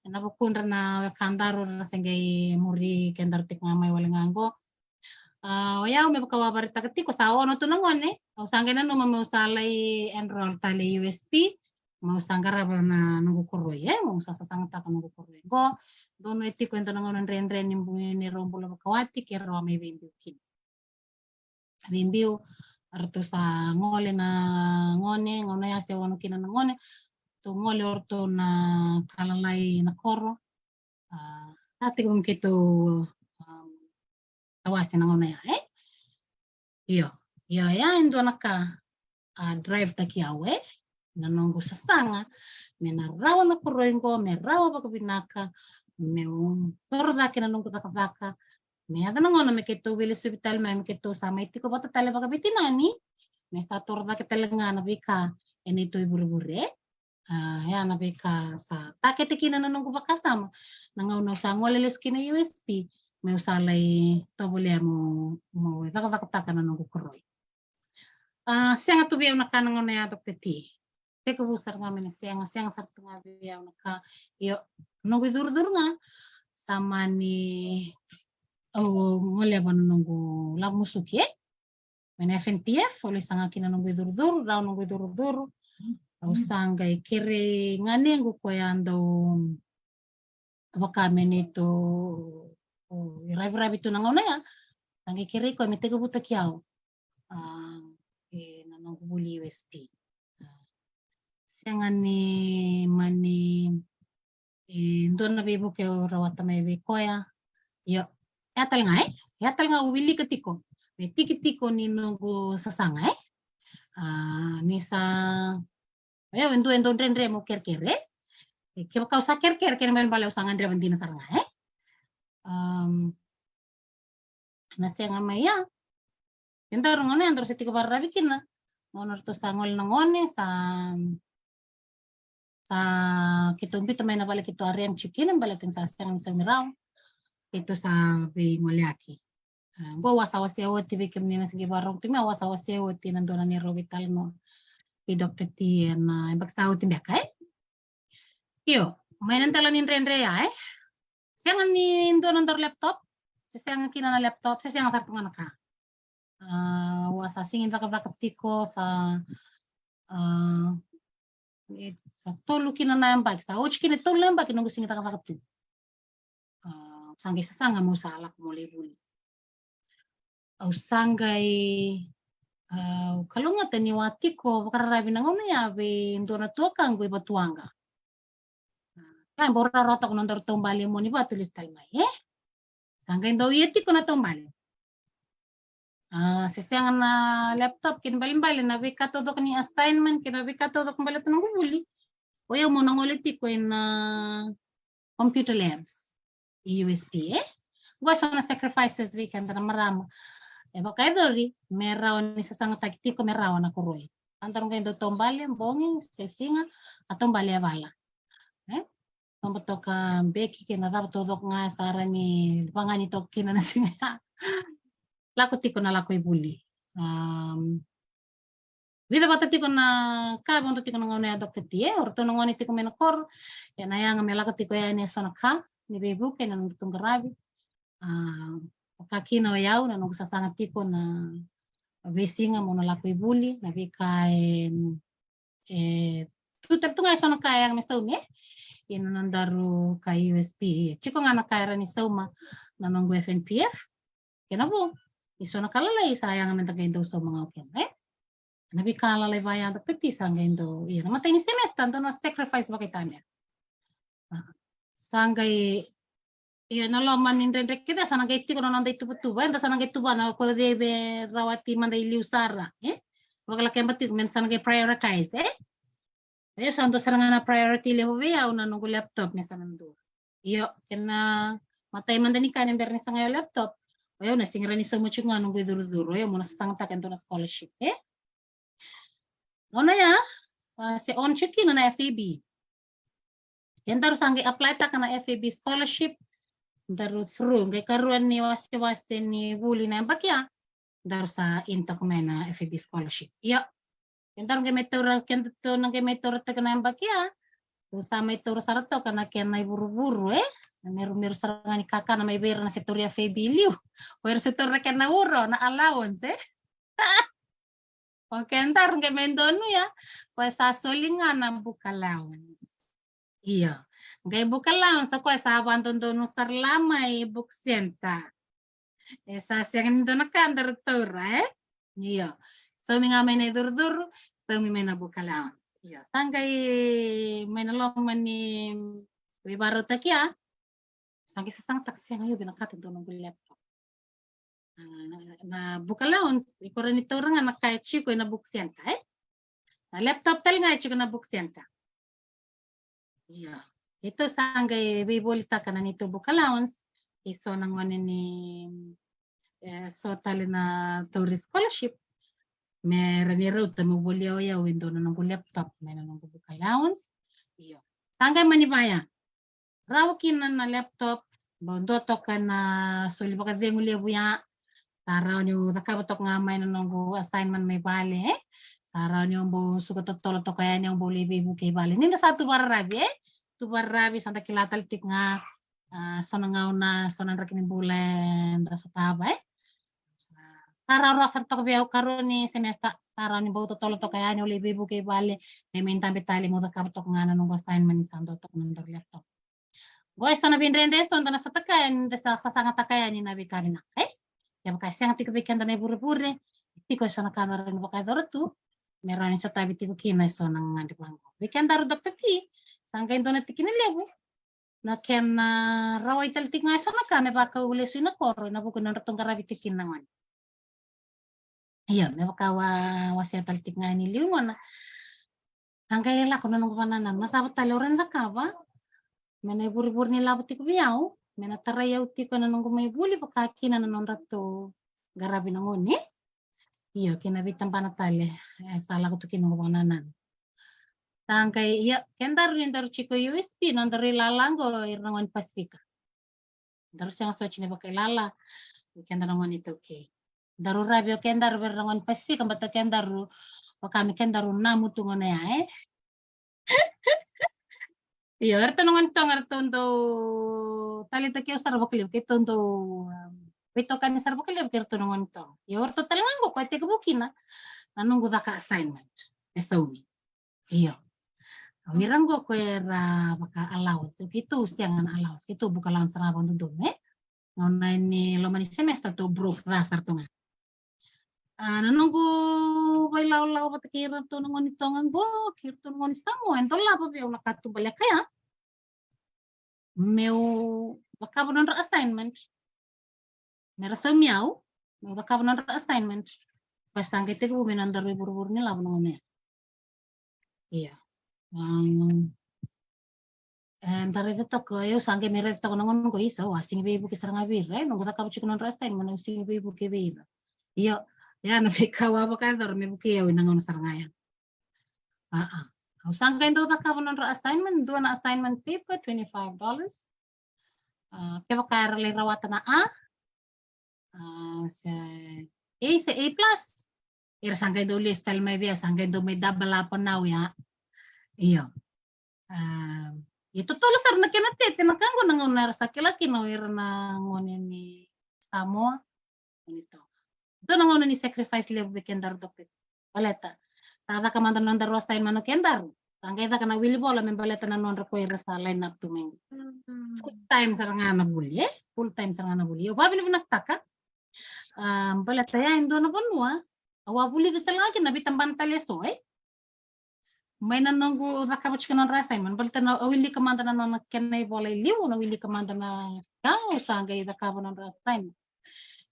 ena vukudra na wekadaru ra se qai muri kedaru tiko ga mai wale ga qo. A, o yau me vaka au a vakaraitaka tiko, sa ono tu na gone, au sa qai nanuma meu sa lai enroll tale i U S P, meu sa qarava na noqu koroi, e, meu sa sasagataka noqu koroi. Qo, donu e tiko e dua na gauna dredre ni bu-, ni rau bula vakawati, ke rau a mai veibiu kina. Veibiu, ratou sa gole na gone, gauna ya se ono kina na gone, ratou gole o ratou na ka lalai na koro. A, sa tiko me keitou, um, tawase na gauna ya, e? Io, io, ya e dua na ka a drive taki au, e? Na noqu sasaga me na rawa na koroi qo, me rawa vakavinaka, meu toro cake na noqu cakacaka, me yaco na gauna me keitou veilesuvi tale mai, me keitou sa mai tiko vata tale vakaveitinani, me sa toro cake tale ga na veika e neitou ivurevure, e? A, ya na veika sa takete kina na noqu vakasama. Na gauna au sa gole lesu kina i U S P, meu sa lai tovolea mo, mo cakacakataka na noqu koroi. A, sega tu vei au na ka na gauna ya, Doctor T. Tekivu sara ga mai na sega, sega sara tu ga vei au na ka. Io, noqu icurucuru ga, sa mani au goleva na noqu lavo musuki, e? Mai na F N P F, au lai saga kina noqu icurucuru, rawa noqu icurucuru. Au sa qai kerei ganequ koya dau vaka me neitou, o, iraviravi tu na gauna ya. Sa qai kerei koya me tekivutaki au, a, ena noqu vuli U S P. A, Sega ni mani, e dua na veivuke au rawata mai vei koya. Io, ia tale ga, e? Ia tale ga au wilika tiko. Me tiki tiko ni noqu sasaga, e? A, ni sa, e, au e dua e dau dredre meu kerekere, e? E, kevaka au sa kerekere, kena ibalebale au sa gadreva dina sara ga, e? Am, na sega mai ia. Kedaru gone, daru se tiko vakararavi kina. Gauna ratou sa gole na gone, sa, sa keitou biuta mai na vale keitou a rent tiko kina, baleta ni sa sega ni saumi rawa. Keitou sa veigoleyaki. A, qo au a sa wasea oti vei kemuni na se qai vakarorogo tiko mai, au a sa wasea oti na dua na neirau veitalanoa kei Doctor T ena yabaki sa oti beka, e? Io, mai na dela ni dredre ya, e? Sega ni dua na daru laptop, se sega kina na laptop, se sega sara tu ga na ka. A, au a sa sega ni cakacaka tiko, sa, a, e, sa tolu kina na yabaki, sa oti kina e tolu na yabaki noqu sega ni cakacaka tu. A, au sa qai sasaga meu sa lako meu lai vuli. Au sa qai, a, au kalougata niu a tiko vakararavi na gauna ya vei dua na tuakaqu i Vatuwaqa. A, bau rawarawa toka na nodaru taubale e Monivatu lesu tale mai, e? Sa qai dau ia tiko na taubale. A, se sega na laptop, kena ibalebale na veika taucoko ni assignment kei na veika taucoko baleta noqu vuli, o yau meu na gole tiko ena computer labs i U S P, e? Qo e so na sacrifices vei keda na marama. E vakayacori me rawa ni sasagataki tiko me rawa na koroi. A, daru qai dau taubale bogi se siga, a taubale e vala, e? Toba toka beki kei na cava taucoko ga e sa rawa ni vagani toka kina na siga ya. Lako tiko na lako i vuli. Am, vica vata tiko na ka e vodo tiko na gauna ya, Doctor T, e? O ratou na gone tiko mai na koro, ena yaga me lako tiko yani e so na ka ni veivuke ena nodratou qaravi. A, vaka kina o yau, na noqu sasaga tiko na veisiga meu na lako i vuli, na veika e, e tu tale tu ga e so na ka e yaga me saumi, e? Ena nodaru ka U S P, e tiko ga na ka e rawa ni sauma na noqu F N P F. Kena vo, e so na ka lalai sa yaga me da qai dau sauma ga o keda, e? Na veika lalai vaya, Doctor T, sa qai dau, ia, na imatai ni semester dau na sacrifice vakaitamera. A, sa qai, ia, na loma ni dredre kece sa na qai tiko na noda ituvatuva, eda sa na qai tuvana o cei e rawati mada i liu sara, e? Vakalakeba tiko me da sa na qai prioritize, e? Ia, sa dua sara ga na priority level vei au na noqu laptop me sa na dua. Io, kena imatai mada ni ka ni bera ni sagai o laptop, o yau na sega ni rawa ni sauma tiko ga noqu icurucuru, o yau meu na sasagataka e dua na scholarship, e? Gauna ya, a, se on tiko kina na F A B. Kedaru sa qai apply taka na F A B scholarship, daru through, qai karua ni wasewase ni vuli na yabaki ya, daru sa in toka mai na F A B scholarship. Io. Kedaru qai mai taura, kedatou na qai mai taura toka na yabaki ya, tou sa mai taura sara toka na kena ivuruvuru, e? Na merumeru sara ga ni kakana mai vei ira na se tauri F A B i liu. O ira se taura na kena uro, na allowance, e? O kedaru qai mai donuya, koya sa soli ga na book allowance. Io. Qai book allowance, o koya sa vadodonu sara la mai book center. E sa sega ni dua na ka daru taura, e? Io. Saumi ga mai na icurucuru, saumi mai na book allowance. Io. Sa qai mai na loma ni veivakarautaki ya, sa qai sasagataka, sega, io, vinakata dua noqu laptop. A, na book allowance, iko rawa ni taura ga na ka e tiko ena book center, e? Na laptop tale ga e tiko na book center. Ia. Keitou sa qai veivolitaka na neitou book allowance, e so na gone ni, e, so tale na tauri scholarship, me rawa ni rauta meu volia o yau e dua na noqu laptop mai na noqu book allowance. Io. Sa qai mani vaya. Rawa kina na laptop, bau dua toka na soli vakacegu levu ya. Sa rawa niu cakava toka ga mai na noqu assignment mai vale, e? Sa rawa niu bau suka totolo toka yani, au bau lai veivuke i vale. Ni da sa tu vakararavi, e? Tu vakararavi, sa da kila tale tiko ga, a, so na gauna, so na draki ni bula eda sotava, e? Sa rawarawa sara toka vei au, karua ni semester, sa rawa ni bau totolo toka yani, au lai veivuke i vale, me mai dabe tale meu cakava toka ga na noqu assignment ni sa dua toka na nodaru laptop. Qo e so na veidredre eso eda na sotaka yani, da sa sasagataka yani na veika vinaka, e? Kevaka e sega tiko vei keda na ivurevure, tiko e so na ka da rawa ni vakayacora tu, me rawa ni sotavi tiko kina eso na gagadre vaqo. Vei kedaru Doctor T, sa qai dua na tikina levu na kena rawai tale tiko ga eso na ka me vaka au lesu ina koro ena vuku ni nodratou qaravi tiko kina na gone. Ia, me vaka au a wasea tale tiko ga ni liu gona. Sa qai lako na noqu vakanananu, na cava tale au rawa ni cakava me na ivurevure ni lavo tiko vei au, me na tarai au tiko ena noqu mai vuli vaka kina na nodratou qaravi na gone. Io, kei na veitabana tale e sa lako tu kina noqu vakanananu. Sa qai, ia, kedaru ni daru tiko i U S P, nodaru ilala qo ira na gone ni Pasifika. Daru sega soti ni vakailala vei keda na gone iTaukei. Daru ravi o kedaru vei ira na gone ni Pasifika, baleta o kedaru vaka me kedaru namu tu gona ya, e? Io, eratou na gone ni Toga eratou dau taleitaki au sara vakalevu, keitou dau, um, veitokani sara vakalevu kei ratou na gone ni Toga. Io, eratou tale ga qo koya tekivu kina na noqu caka assignment e saumi. Io. O ira qo ko era vaka allowance, keitou sega na allowance, keitou book allowance sara ga vakadodonu, e? Gauna ni loma ni semester tou broke ca sara tu ga. A, na noqu vailawalawa vata kei iratou na gone ni Toga qo, kei iratou na gone ni Samoa, e dolava vei au na katuba leka ya meu cakava nodra assignment. Me ra saumi au meu cakava nodra assignment. Koya sa qai tekivu mai nodaru ivurevure ni lavo na gauna ya. Ia. Um, e, da raica toka, au sa qai mai raica toka na gauna qo, isa, au a sega ni veivuke sara ga vei ira, e, noqu cakava tiko nodra assignment, au sega ni veivuke vei ira. Io, ia na veika au a vakayacora me vukei au ena gauna sara ga ya. A, a. Au sa qai dau cakava nodra assignment, dua na assignment paper, twenty-five dollars. A, kevaka era lai rawata na A, a, se A, se A plus, era sa qai dau lesu tale mai vei au, sa qai dau mai double up na au ya. Io. A, e totolo sara na kena tete na ka qo na gauna era sa kila kina o ira na gone ni Samoa, ni Toga. Dua na gauna ni sacrifice levu vei kedaru Doctor T. Baleta sa caka mada na nodaru assignment o kedaru, sa qai caka na wili vola me baleta na nodra ko ira sa line up tu mai. Mm. Full time sara ga na vuli, e? Full time sara ga na vuli. Au vavinavinakataka, a, baleta ya e dua na vanua au a vulica tale ga kina na veitabana tale eso, e? Mai na noqu cakava tiko nodra assignment, baleta na, au wilika mada na nona kena ivola i liu, na wilika mada na ka, au sa qai cakava nodra assignment.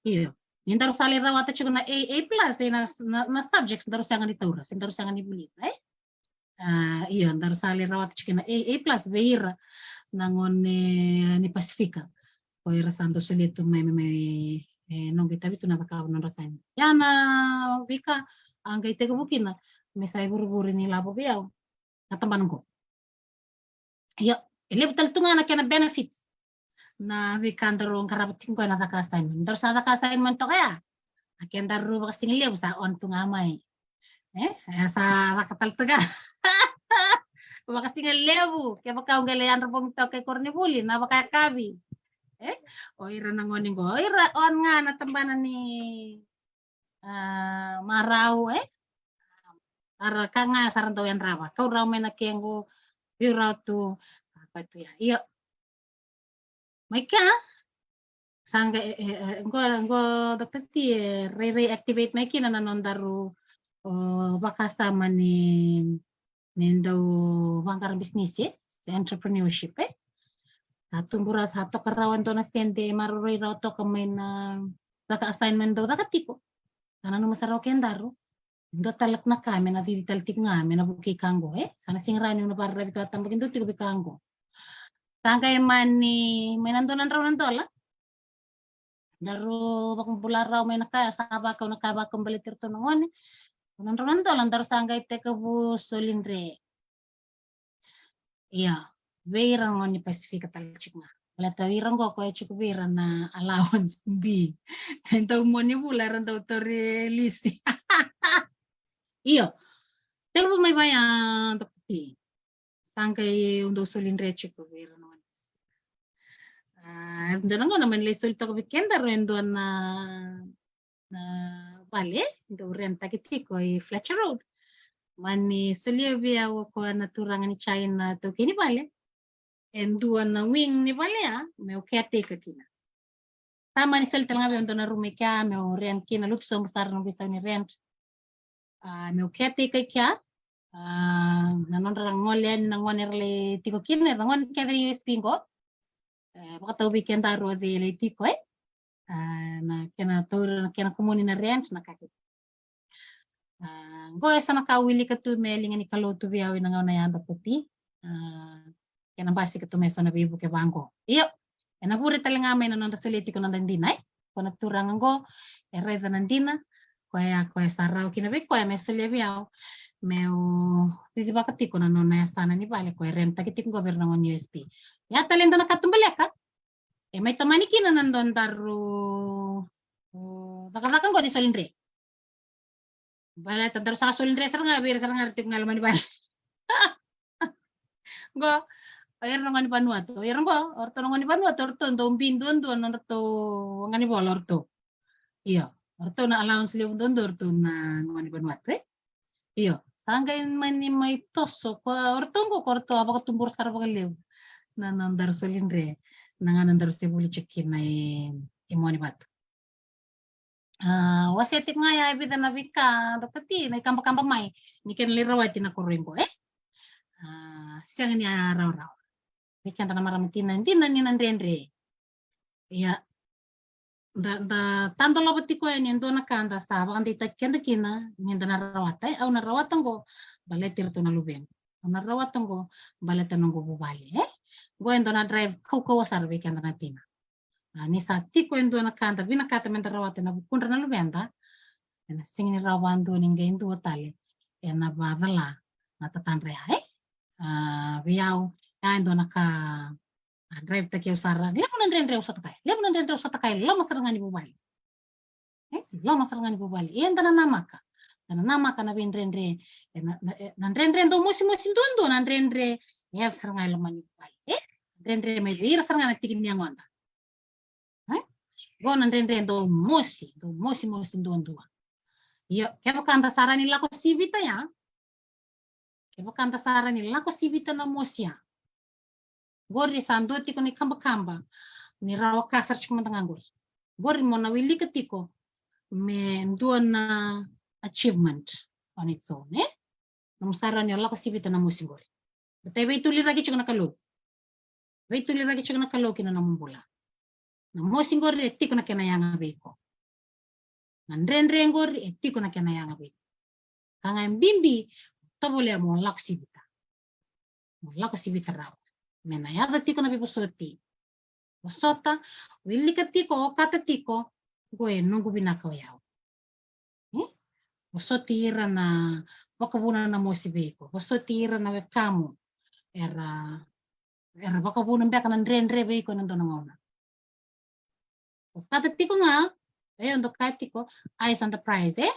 Io. Ni daru sa lai rawata tiko na A, A plus, e, na, na, na subjects daru sega ni taura, se daru sega ni vulica, e? A, io, daru sa lai rawata tiko na A, A plus vei ira na gone ni Pasifika. Ko ira sa dau solia tu mai, mai, mai, e, noqu itavi tu na cakava nodra assignment. Ia na veika a qai tekivu kina me sa ivurevure ni lavo vei au na tabana qo. Io, e levu tale tu ga na kena benefits na veika daru qarava tiko qo ena caka assignment. Daru sa caka assignment toka ya, a kedaru vakasigalevu sa on tu ga mai. E, e sa caka tale tu ga vakasigalevu. Kevaka au qai lai yadra bogi toka i koronivuli na vakayakavi, e, o ira na gone qo, o ira on ga na tabana ni, a, marau, e? Era ka ga sa ra dau yadrava, kau rawa mai na kequ, biu rawa tu, a, koya tu ya. Io. Mai kea, sa qai, e, e, e, qo, qo Doctor T, e rairai activate mai kina na nodaru, o, vakasama ni, ni dau vaqara bisinisi, e? Se entrepreneurship, e? Sa tubu rawa, sa toka rawa e dua na sede, maroroi rawa toka mai na caka assignment dau caka tiko. Sa nanuma sara o kedaru, dua tale na ka me na cici tale tiko ga me na vukei ka qo, e? Sa na sega rawa niu na vakararavi ka tabakidua tiko vei ka qo. Sa qai mani mai na dua na drau na dola. Daru vakabula rawa mai na ka, sa vakau na ka, vakau baleti iratou na gone. Na drau na dola daru sa qai tekivu soli dre. Ia, vei ira na gone ni Pasifika tale tiko ga. Baleta o ira qo koya tiko vei ira na allowance B. Dau mua ni vula era dau tauri lisi. Io. Tekivu mai vaya Doctor T. Sa qai au dau soli dre tiko vei ira na gone. A, e dua na gauna mani lai soli toka vei kedaru e dua na, na vale dau rentaki tiko i Fletcher Road. Mani solia vei au o koya na turaga ni China, taukei ni vale. E dua na wing ni vale ya meu caretaker kina. Sa mani soli tale ga vei au e dua na rumu i kea meu rent kina, lutu sobu sara na noqu isau ni rent. A, meu kete i kai kea. A, na nodra gole yani na gone era lai tiko kina, era gone kece i U S P qo. E, vakatau vei kedaru o cei e lai tiko, e? A, na kena tauri, na kena kumuni na rent, na ka kece. A, qo e so na ka wilika tu me liga ni Kalou tu vei au ina gauna yada koti. A, kena basika tu mai so na veivuke vaqo. Io, ena vure tale ga mai na noda solia tiko noda dina, e? Ko na turaga qo, e raica na dina, koya, koya sa rawa kina vei koya me solia vei au. Meu cicivaka tiko na nona yasana ni vale, koya e rentaki tiko qo vei ira na gone ni U S P. Ia tale dua na ka tubaleka, e mai tomani kina na dua daru, o, cakacaka qo ni solidre. Baleta daru sa solidre sara ga vei ira sara ga era tiko ga i loma ni vale. Qo, o ira na gone ni Vanuatu, o ira qo, o ratou na gone ni Vanuatu, o ratou dau bi duadua na nodratou waqa ni vola o ratou. Io, o ratou na allowance levu duadua o ratou na gone ni Vanuatu, e? Io, sa qai mani mai toso, ko o ratou qo, ko ratou a vakatubura sara vakalevu na, na nodaru solidre, na gauna daru se vuli tiko kina i, i Muanivatu. A, wasea tiko ga ya e vica na veika, Doctor T, na ikabakaba mai ni kena lai rawati na koroi qo, e? A, sega ni a rawarawa. Vei keda na marama tina, dina ni na dredre. Ia, da, da tadolava tiko yani e dua na ka da sa vakadeitaki keda kina ni da na rawata, e, au na rawata qo baleta iratou na luvequ. Au na rawata qo baleta noqu vuvale, e? Qo e dua na drive kaukauwa sara vei keda na tina. A, ni sa tiko e dua na ka da vinakata me da rawata ena vukudra na luveda, ena sega ni rawa vadua ni qai dua tale ena vacala na tatadra ya, e? A, vei au, ya e dua na ka a drive taki au sara. Levu na dredre au sota kaya, levu na dredre au sota kaya, loma sara ga ni vuvale. E, loma sara ga ni vuvale. E, da na namaka. Da na namaka na veidredre. E, na, na, e, na dredre dau mosimosi duadua, na dredre e yaco sara ga e loma ni vuvale. E, dredre mai vei ira sara ga na tiki ni yagoda. E, qo na dredre dau mosi, dau mosimosi duadua. Io, kevaka da sa rawa ni lako sivita ya, kevaka da sa rawa ni lako sivita na mosi ya, qori sa dua tiko na ikabakaba ni rawa ka sara tiko mada ga qori. Qori mo na wilika tiko me dua na achievement on its own, e? Nomu sa rawa ni o lako sivita na mosi qori. Baleta e veituliraki tiko na Kalou. Veituliraki tiko na Kalou ki na nomu bula. Na mosi qori e tiko na kena yaga vei iko. Na dredre qori e tiko na kena yaga vei iko. Ka ga e bibi, tovolea mo lako sivita. Mo lako sivita rawa. Me na yaco tiko na veivosoti. Vosota, wilika tiko, okata tiko, qo e noqu vinaka o yau. E? Vosoti ira na vakavuna na mosi vei iko. Vosoti ira na wekamu era, era vakavuna beka na dredre vei iko ena dua na gauna. Okata tiko ga, e, o dau kaya tiko, eyes on the prize, e?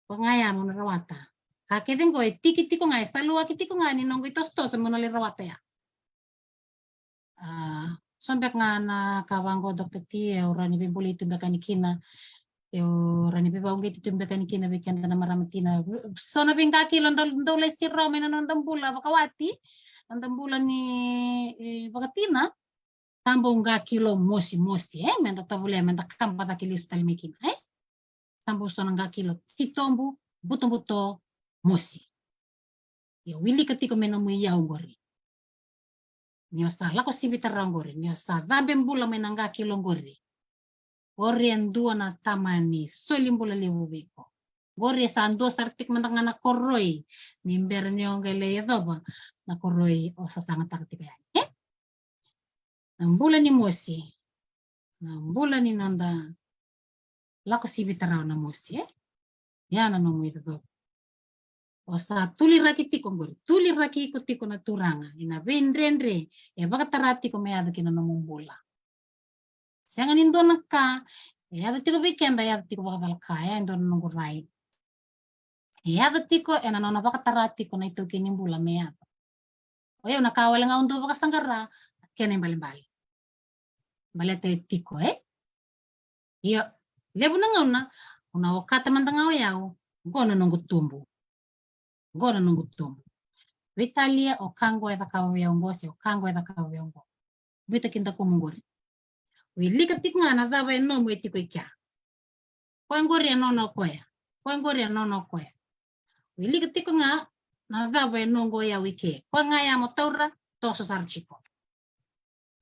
Ko ga ya mo na rawata. Ka kece qo e tiki tiko ga, e saluaki tiko ga ni noqu itosotoso mo na lai rawata ya. A, so beka ga na ka vaqo, Doctor T, e, au rawa ni veibolei tu beka yani kina. E, au rawa ni veivauqeti tu beka yani kina vei keda na marama tina. So na veiqakilo da dau lai siro mai na noda bula vakawati, noda bula ni, e, vakatina. Sa bau qakilo mosimosi, e, me da tovolea, me da kaba cake lesu tale mai kina, e? Sa bau so na qakilo titobu, butobuto, mosi. Io, wilika tiko me nomu iyau qori. Ni o sa lako sivita rawa qori, ni o sa cabe bula mai na qakilo qori. Qori e dua na tamani soli bula levu vei iko. Qori e sa dua sara tiko mada ga na koroi ni bera ni o qai lai yacova na koroi o sasagataka tiko yani, e? Na bula ni mosi. Na bula ni noda lako sivita rawa na mosi, e? Ya na nomu icacova. O sa tuliraki tiko qori, tuliraki iko tiko na Turaga ina veidredre e vakatara tiko me yaco ki na nomu bula. Sega ni dua na ka e yaco tiko vei keda e yaco tiko vakacalaka, e dua na noqu rai. E yaco tiko ena nona vakatara tiko na itaukei ni bula me yaco. O yau na ka wale ga au dau vakasaqara, na kena ibalebale. Baleta e tiko, e? Io, levu na gauna au na okata mada ga o yau, qo na noqu tubu. Qo na noqu tubu. Veitalia o ka qo e cakava vei au qo, se o ka qo e cakava vei au qo. Biuta ki dakumu qori. Wilika tiko ga na cava e nomu e tiko i kea. Koya qori e nona o koya. Koya qori e nona o koya. Wilika tiko ga na cava e noqu o yau i ke. Koya ga ya mo taura, toso sara tiko.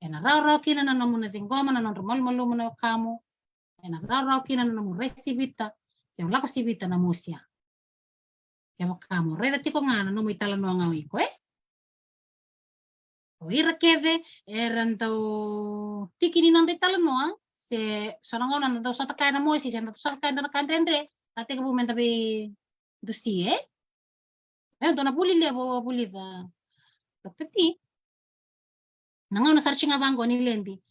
Ena rawarawa kina na nomu na ciqoma na nodra malumalumu na wekamu. Ena rawarawa kina na nomu rai sivita, se lako sivita na mosi ya. Kevaka mo raica tiko ga na nomu italanoa ga o iko, e? O ira kece era dau tiki ni noda italanoa, se so na gauna da dau sota kaya na mosi, se da dau sota kaya dua na ka dredre, ka tekivu me da veidusi, e? E dua na vuli levu au a vulica, Doctor T. Na gauna sara tiko ga vaqo ni ledi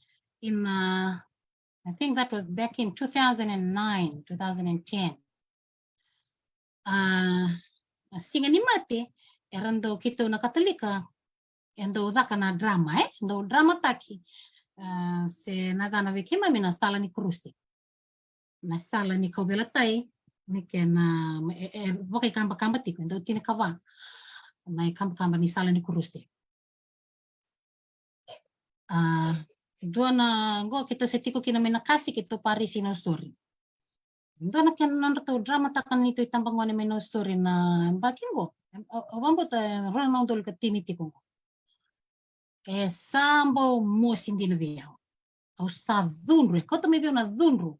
in, uh, I think that was back in two thousand and nine, two thousand and ten. A, na Siga ni Mate, era dau, keitou na Katolika, e dau caka na drama, e dau dramataki. A, se na cana vei keimami na Sala ni Kuruse. Na sala ni kauveilatai, ni kena, e, e vakaikabakaba tiko, e dau tinikava na ikabakaba ni Sala ni Kuruse. A, dua na qo keitou se tiko kina mai Nakasi, keitou parisi Nausori. Dua na kena nodratou dramataka neitou itabagone mai Nausori na yabaki qo. Au, au vakabauta e rua na udolu ka tini tiko qo. E sa bau mosi dina vei au. Au sa cudru, e kauta mai vei au na cudru.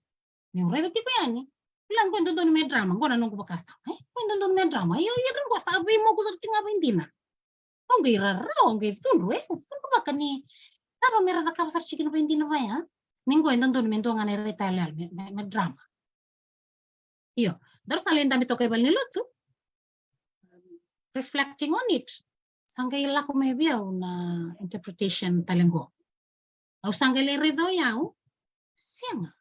Niu raica tiko yani, kila qo e dodonu me drama, qo na noqu vakasama, e? Qo e dodonu me drama. Io, ira qo sa veimoku sara tiko ga vakaidina. Au qai rarawa, au qai cudru, e? Au cudru vaka ni cava me ra cakava sara tiko kina vakaidina vaya. Ni qo e dodonu me dua ga na iraita yaloyalo me, me, me drama. Io, daru sa lai dabe toka i valenilotu. Reflecting on it, sa qai lako mai vei au na interpretation tale qo. Au sa qai lai raica o yau, sega.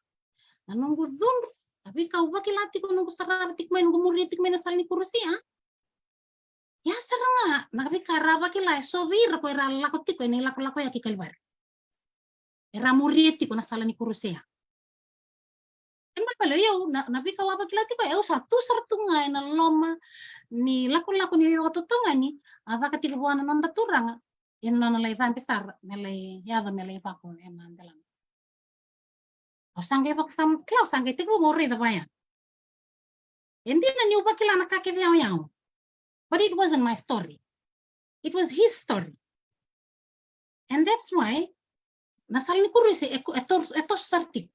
Na noqu cudru, na veika au vakila tiko, noqu sarava tiko mai, noqu muria tiko mai na Sala ni Kuruse ya. Ya sara ga na veika era vakila e so vei ira ko era lako tiko ena ilakolako ya ki Kalivari. Era muria tiko na Sala ni Kuruse ya. Kena ibalebale o yau, na, na veika au a vakila tiko, e au sa tu sara tu ga ena loma ni lakolako ni veivakatotogani a caka tiko vua na noda Turaga ena nona lai cabe sara me lai yaco me lai vako ena delana. Au sa qai vakasama, kila, au sa qai tekivu meu raica vaya. E dina niu vakila na ka kece ya o yau. But it wasn't my story. It was his story. And that's why na Sala ni Kuruse e, e, e toso sara tiko.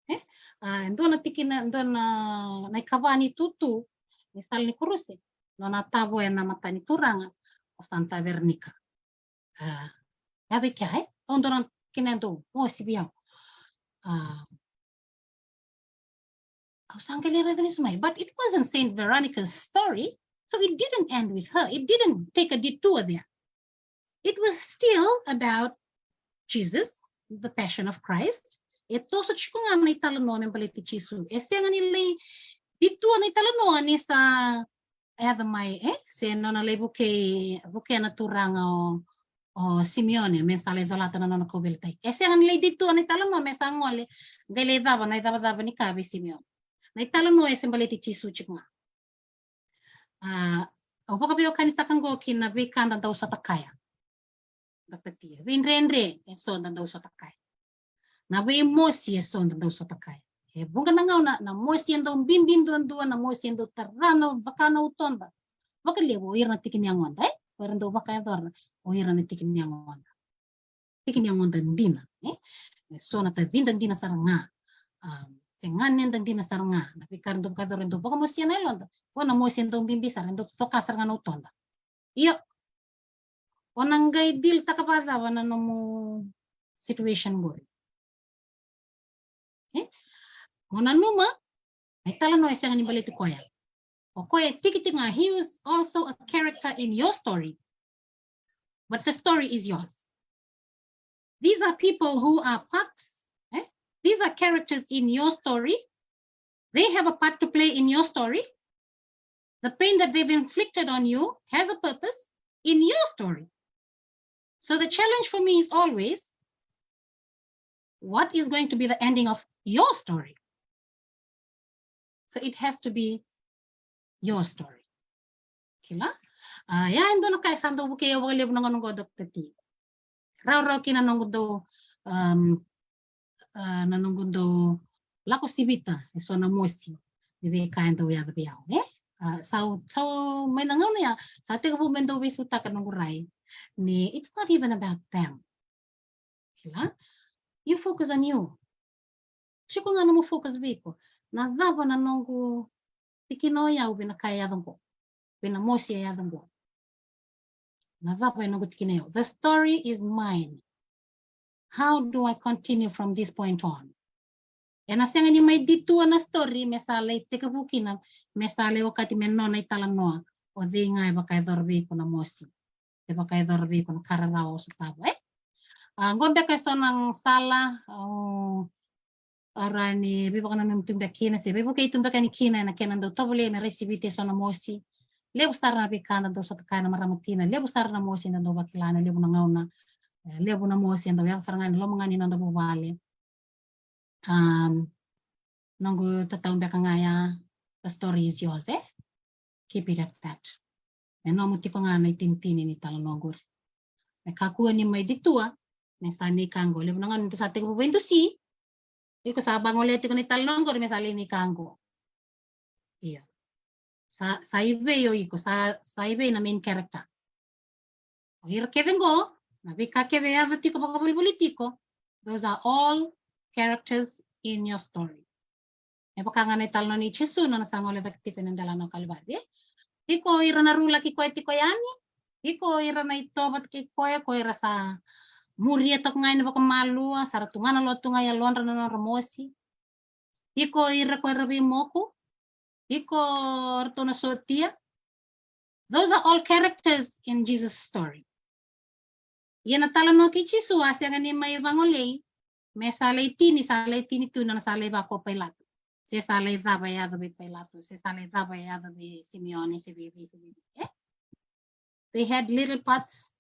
E? A, e dua na tikina, dua na, na ikava ni tutu ni Sala ni Kuruse, nona tavoya na mata ni Turaga o Santa Veronica. A, yaco i kea, e? Au dua na kena dau mosi vei au. A, au sa qai lai raica nisu mai. But it wasn't Saint Veronica's story, so it didn't end with her. It didn't take a detour there. It was still about Jesus, the Passion of Christ. E toso tiko ga na italanoa me baleti Jisu. E sega ni lai detour na italanoa ni sa yaco mai, e, se nona lai vukei, vukea na Turaga o, o Simione me sa lai colata na nona kauveilatai. E sega ni lai detour na italanoa me sa gole, qai lai cava na icavacava ni ka vei Simione. Na italanoa e se baleti Jisu tiko ga. A, au vakaveiwekanitaka qo ki na veika da dau sota kaya. Doctor T, veidredre e so da dau sota kaya. Na veimosi e so da dau sota kaya. E vuqa na gauna, na mosi e dau bibi duadua, na mosi e dau tara na, vaka na utoda. Vakalevu o ira na tiki ni yagoda, e? O ira dau vakayacora o ira na tiki ni yagoda. Tiki ni yagoda dina, e? E so na tacida dina sara ga. A, se ganeda dina sara ga. Na veika era dau vakayacora e dau vakamosia na yaloda. Ko na mosi e dau bibi sara, e dau coka sara ga na utoda. Io, o na qai deal taka vakacava na nomu situation qori? E? Mo nanuma, na italanoa e sega ni baleti koya. O koya e tiki tiko ga, he was also a character in your story. But the story is yours. These are people who are parts, e? These are characters in your story. They have a part to play in your story. The pain that they've inflicted on you has a purpose in your story. So the challenge for me is always, what is going to be the ending of your story? So it has to be your story. Kila? A, ya e dua na ka e sa dau vukei au vakalevu na gauna qo, Doctor T. Rawarawa kina na noqu dau, um, a, na noqu dau lako sivita e so na mosi ni veika e dau yaco vei au, e? Sa, sa mai na gauna ya, sa tekivu me dau veisautaka noqu rai ni it's not even about them. Kila? You focus on you. Tiko ga nomu focus vei iko. Na cava na noqu tikina o yau vei na ka e yaco qo, vei na mosi e yaco qo? Na cava e noqu tikina o yau? The story is mine. How do I continue from this point on? Ena sega ni mai detour na story me sa lai tekivu kina, me sa lai okati me nona italanoa. O cei ga e vakayacora vei iko na mosi, e vakayacora vei iko na ka rarawa o sotava, e? A, qo beka e so na sala, o, a, rawa ni veivakananumi tu beka kina se veivukei tu beka yani kina ena kena dau tovolei me rai siviti e so na mosi. Levu sara na veika da dau sota kaya na marama tina, levu sara na mosi da dau vakila ena levu na gauna. E, levu na mosi e dau yaco sara ga ena loma ga ni noda vuvale. Um, noqu tatau beka ga ya, the story is yours, e? Keep it at that. Me nomu tiko ga na itinitini ni talanoa qori. Me kakua ni mai detour me sa ni ka qo. Levu na gauna ni da sa tekivu veidusi, iko sa vagolea tiko na italanoa qori me sa lai ni ka qo. Io. Sa, sa i vei o iko, sa, sa i vei na main character? O ira kece qo, na veika kece e yaco tiko, vakavolivoli tiko, those are all characters in your story. Me vaka ga na italanoa nei Jisu, nona sa gole cake tiko ena delana o Kalivari, e? Tiko ira na rulaki koya tiko yani, tiko ira na itovo vata kei koya, ko ira sa muria toka ga yani vakamalua, sa ra tu ga na lotu ga i yalodra na nodra mosi. Tiko ira ko ira veimoku, tiko ratou na sotia. Those are all characters in Jesus' story. Ia na talanoa kei Jisu a sega ni mai vagolei me sa lai tini, sa lai tini tu na, sa lai vaka o Pailato, se sa lai cava e yaco vei Pailato, se sa lai cava e yaco vei Simione, se vei, vei, se vei, e? They had little parts,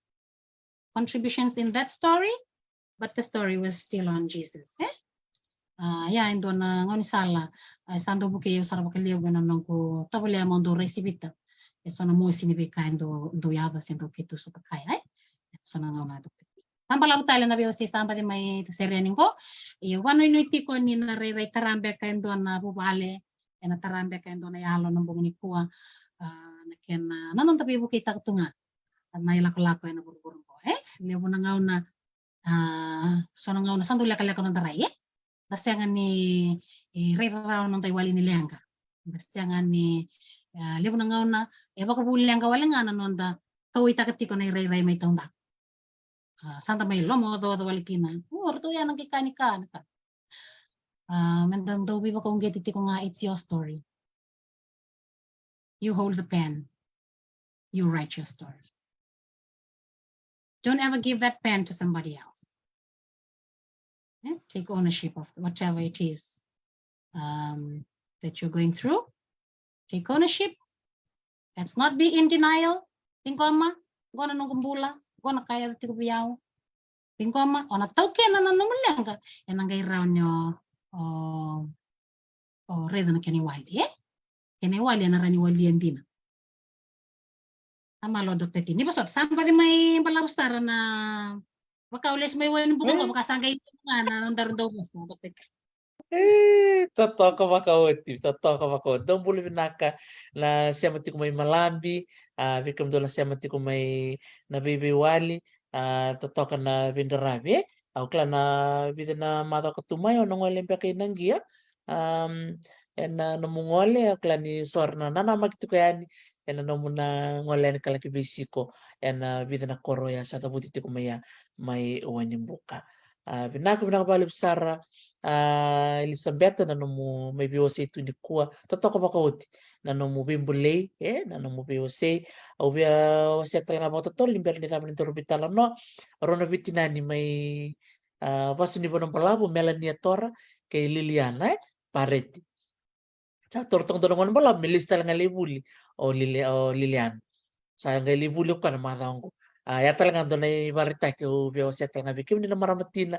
contributions in that story, but the story was still on Jesus, e? A, ia e dua na gaunisala, a, sa dau vukei au sara vakalevu ena noqu tovolea meu dau rai sivita e so na mosi ni veika e dau, dau yaco se dau keitou sota kaya, e? E so na gauna. Sa balavu tale na veiwasei sa baci mai tasere yani qo. Ia vakanuinui tiko ni na rairai tara beka e dua na vuvale, ena tara beka e dua na yalo na bogi nikua, a, na kena, na noda veivukeitaka tu ga na ilakolako ena vuravura qo, e? Levu na gauna, a, so na gauna sa dau lekaleka noda rai, e? Da sega ni, e, rai rarawa na noda iwali ni leqa. Da sega ni, a, levu na gauna e vakavu leqa wale ga na noda kauaitaka tiko na irairai mai taudaku. A, sa da mai lomaocaoca wale kina. O, ratou ya na qai ka ni ka, na ka. A, me da dau veivakauqeti tiko ga, it's your story. You hold the pen. You write your story. Don't ever give that pen to somebody else. Yeah? Take ownership of whatever it is, um, that you're going through. Take ownership. Let's not be in denial. Ciqoma, qo na noqu bula, qo na ka e yaco tiko vei au. Ciqoma, o na taukena na nomu leqa, ena qai rawa ni o, o, o raica na kena iwali, e? Kena iwali ena rawa ni walia dina. A, malo, Doctor T. Ni vosota, sa baci mai balavu sara na, vaka au lesu mai Wainibuka qo, vaka sa qai tu ga na nodaru dau vosa, Doctor T. E, totoka vakaoti, totoka vakaoti. Dou bula vinaka na sema tiko mai Malabi, a, vei kemudou na sema tiko mai na veiveiwali, a, totoka na veiqaravi, e? Au kila na vica na macawa ka tu mai, o na gole beka i Naqia. Am, ena nomu gole, au kila ni so era na nanamaki tiko yani ena nomu na gole yani ka laki veisiko ena vica na koro ya sa cavuti tiko mai ya, mai Wainibuka. A, vinaka, vinaka vakalevu sara, a, Elisabeta, na nomu mai veiwasei tu nikua. Totoka vakaoti na nomu veibolei, e, na nomu veiwasei. Au via wasea tale ga vakatotolo ni bera ni cava ni daru veitalanoa. Rau na veitinani mai, a, Vasu ni Vanuabalavu, Melania Tora kei Liliana, e, Pareti. Sa toro toka dua na gone balavu me lesu tale ga lai vuli o Lili-, o Liliana. Sa qai lai vuli o koya na macawa oqo. A, ya tale ga dua na ivakaraitaki au via wasea tale ga vei kemuni na marama tina.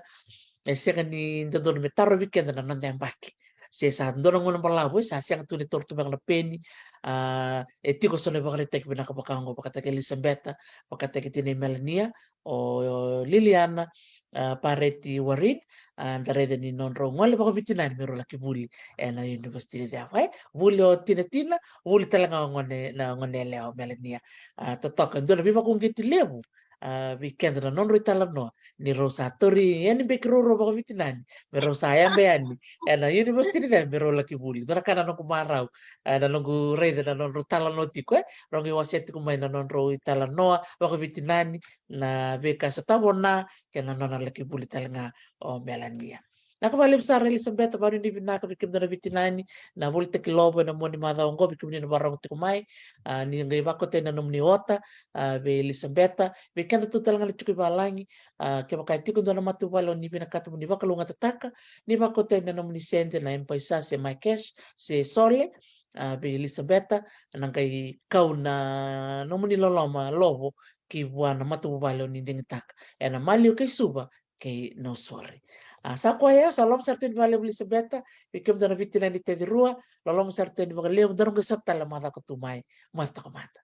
E sega ni dodonu me tarovi keda na noda yabaki. se sa dua na gauna balavu e sa sega tu ni taura tu beka na peni. A, e tiko so na ivakaraitaki vinaka vaka oqo, vakataki Elisabeta, vakataki tinai Melania, o Liliana, a, Pareti Warid, a, da raica ni nodrau gole vakaveitinani me rau laki vuli ena University ni Ceva, e? Vuli o tinatina, vuli tale ga o gone, na gone yalewa o Melania. A, totoka, dua na veivakauqeti levu, a, vei keda na nodrau italanoa, ni rau sa tauri yani beka rau rau vakaveitinani me rau sa yabe yani ena University ni Ceva me rau laki vuli. Dua na ka na noqu marau, a, na noqu raica na nodrau talanoa tiko, e? Rau qai wasea tiko mai na nodrau italanoa vakaveitinani, na veika sa tavona, kei na nona laki vuli tale ga o Melania. Vinaka vakalevu sara Elisabeta, vakanuinui vinaka vei kemudou na veitinani na volitaki Lovo ena mua ni macawa oqo, vei kemuni na vakarorogo tiko mai. A, ni qai vakauta na nomuni ota, a, vei Elisabeta, vei kedatou tale ga na tiko i valagi. A, kevaka e tiko dua na matavuvale o ni vinakata mo ni vakalougatataka, ni vakauta na nomuni sede na M-PAiSA se MyCash se Sole, a, vei Elisabeta, na qai kau na nomuni loloma Lovo ki vua na matavuvale o ni digitaka. Ena maliwa kei Suva, kei Nausori. A, sa koya, sa loloma sara tu yani vakalevu Elisabeta, vei kemudou na veitinani Tacirua, loloma sara tu yani vakalevu, daru qai sota tale macawa ka tu mai, moce toka mada.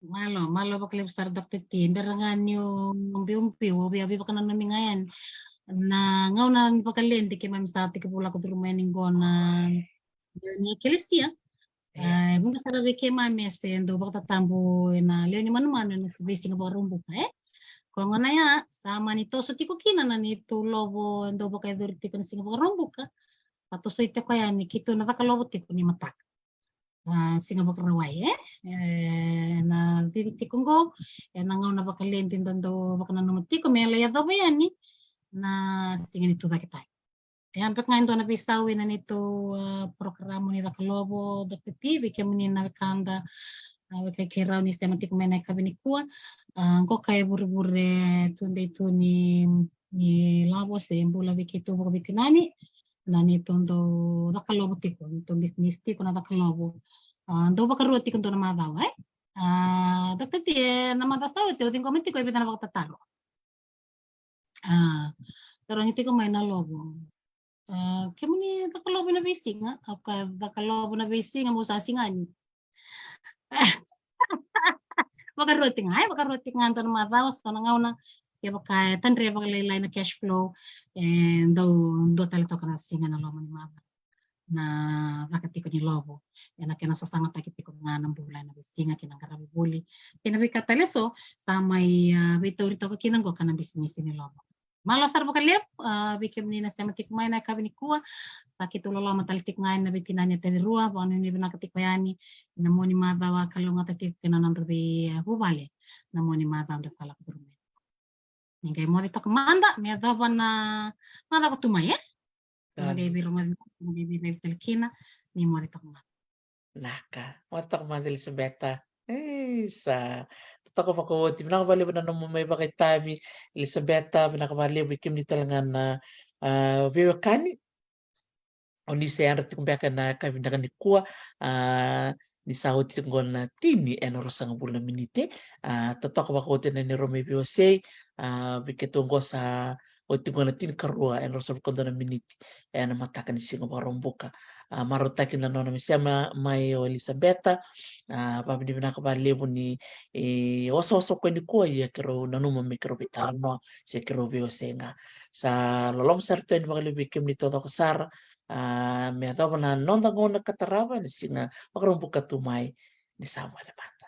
Malo, malo vakalevu sara Doctor T. Bera ga niu biubiu, au via veivakananumi ga yani. Na gauna ni vakaledi keimami sa tekivu lako curuma yani qo na lewe ni ekelesia. Ia. A, e vuqa sara vei keimami e se dau vakatatabu ena lewe ni manumanu ena veisiga Vakaraubuka, e? Ko gona ya, sa mani toso tiko kina na neitou Lovo e dau vakayacori tiko na siga Vakaraubuka. Sa tosoi tiko yani keitou na caka Lovo tiko ni mataka. A, siga Vakarauwai, e? E, na cici tiko qo, ena gauna vakaledi da dau vakananuma tiko me lai yacova yani na siga ni Tucake Tagi. E a beka ga e dua na veisau ena neitou, a, porokaramu ni caka Lovo, Doctor T, vei kemuni na wekada, a, wekai keirau ni sema tiko mai ena yakavi nikua. A, qo ka e vurevure tudei tu ni, ni Lovo se bula vei keitou vakaveitinani, na neitou dau caka Lovo tiko, neitou bisinisi tiko na caka Lovo. A, dau vakarua tiko dua na macawa, e? A, Doctor T, ena macawa sa oti au ciqoma tiko e vica na vakatataro. A, tarogi tiko mai na Lovo. A, kemuni caka Lovo ena veisiga? Au kaya caka Lovo ena veisiga, meu sa siga ni. Vakaroti ga, e, vakaroti ga dua na macawa, so na gauna, kevaka e tadre vakalailai na cash flow, e dau dua tale toka na siga ena loma ni macawa na caka tiko ni Lovo. Ena kena sasagataki tiko ga na bula ena veisiga kei na qaravi vuli kei na veika tale eso sa mai, a, veitauri toka kina qo ka na bisinisi ni Lovo. Malo sara vakalevu, a, vei kemuni na sema tiko mai ena yakavi nikua. Sa keitou loloma tale tiko ga yani na veitinani e Tacirua, vakanuinui vinaka tiko yani ena mua ni macawa ka lougata tiko kei na nodra vei, e, vuvale ena mua ni macawa da sa lako curuma yani. Ni qai moce toka mada me yacova na macawa ka tu mai, e? Ni qai veirogoci, ni qai veiraici tale kina, ni moce toka mada. Naka, moce toka mada Elisabeta. Ei, sa totoka vakaoti. Vinaka vakalevu na nomu mai vakaitavi Elisabeta, vinaka vakalevu vei kemuni tale ga na, a, veiwekani. O ni se yadra tiko beka ena yakavi vinaka nikua, a, ni sa oti tiko qo na tini ena ruasagavulu na miniti. A, totoka vakaoti na neirau mai veiwasei, a, vei keitou qo sa oti qo na tinikarua ena ruasagavulu ka dua na miniti ena mataka ni siga Vakaraubuka. A, marautaki na nona mai sema mai o Elisabeta. A, vavinavinaka vakalevu ni, e, osaosa koya nikua, ia keirau nanuma me keirau veitalanoa se keirau veiwasei ga. Sa loloma sara tu yani vakalevu vei kemuni taucoko sara. A, me yacova na noda gauna ka tarava ena siga Vakaraubuka tu mai, ni sa moce mada.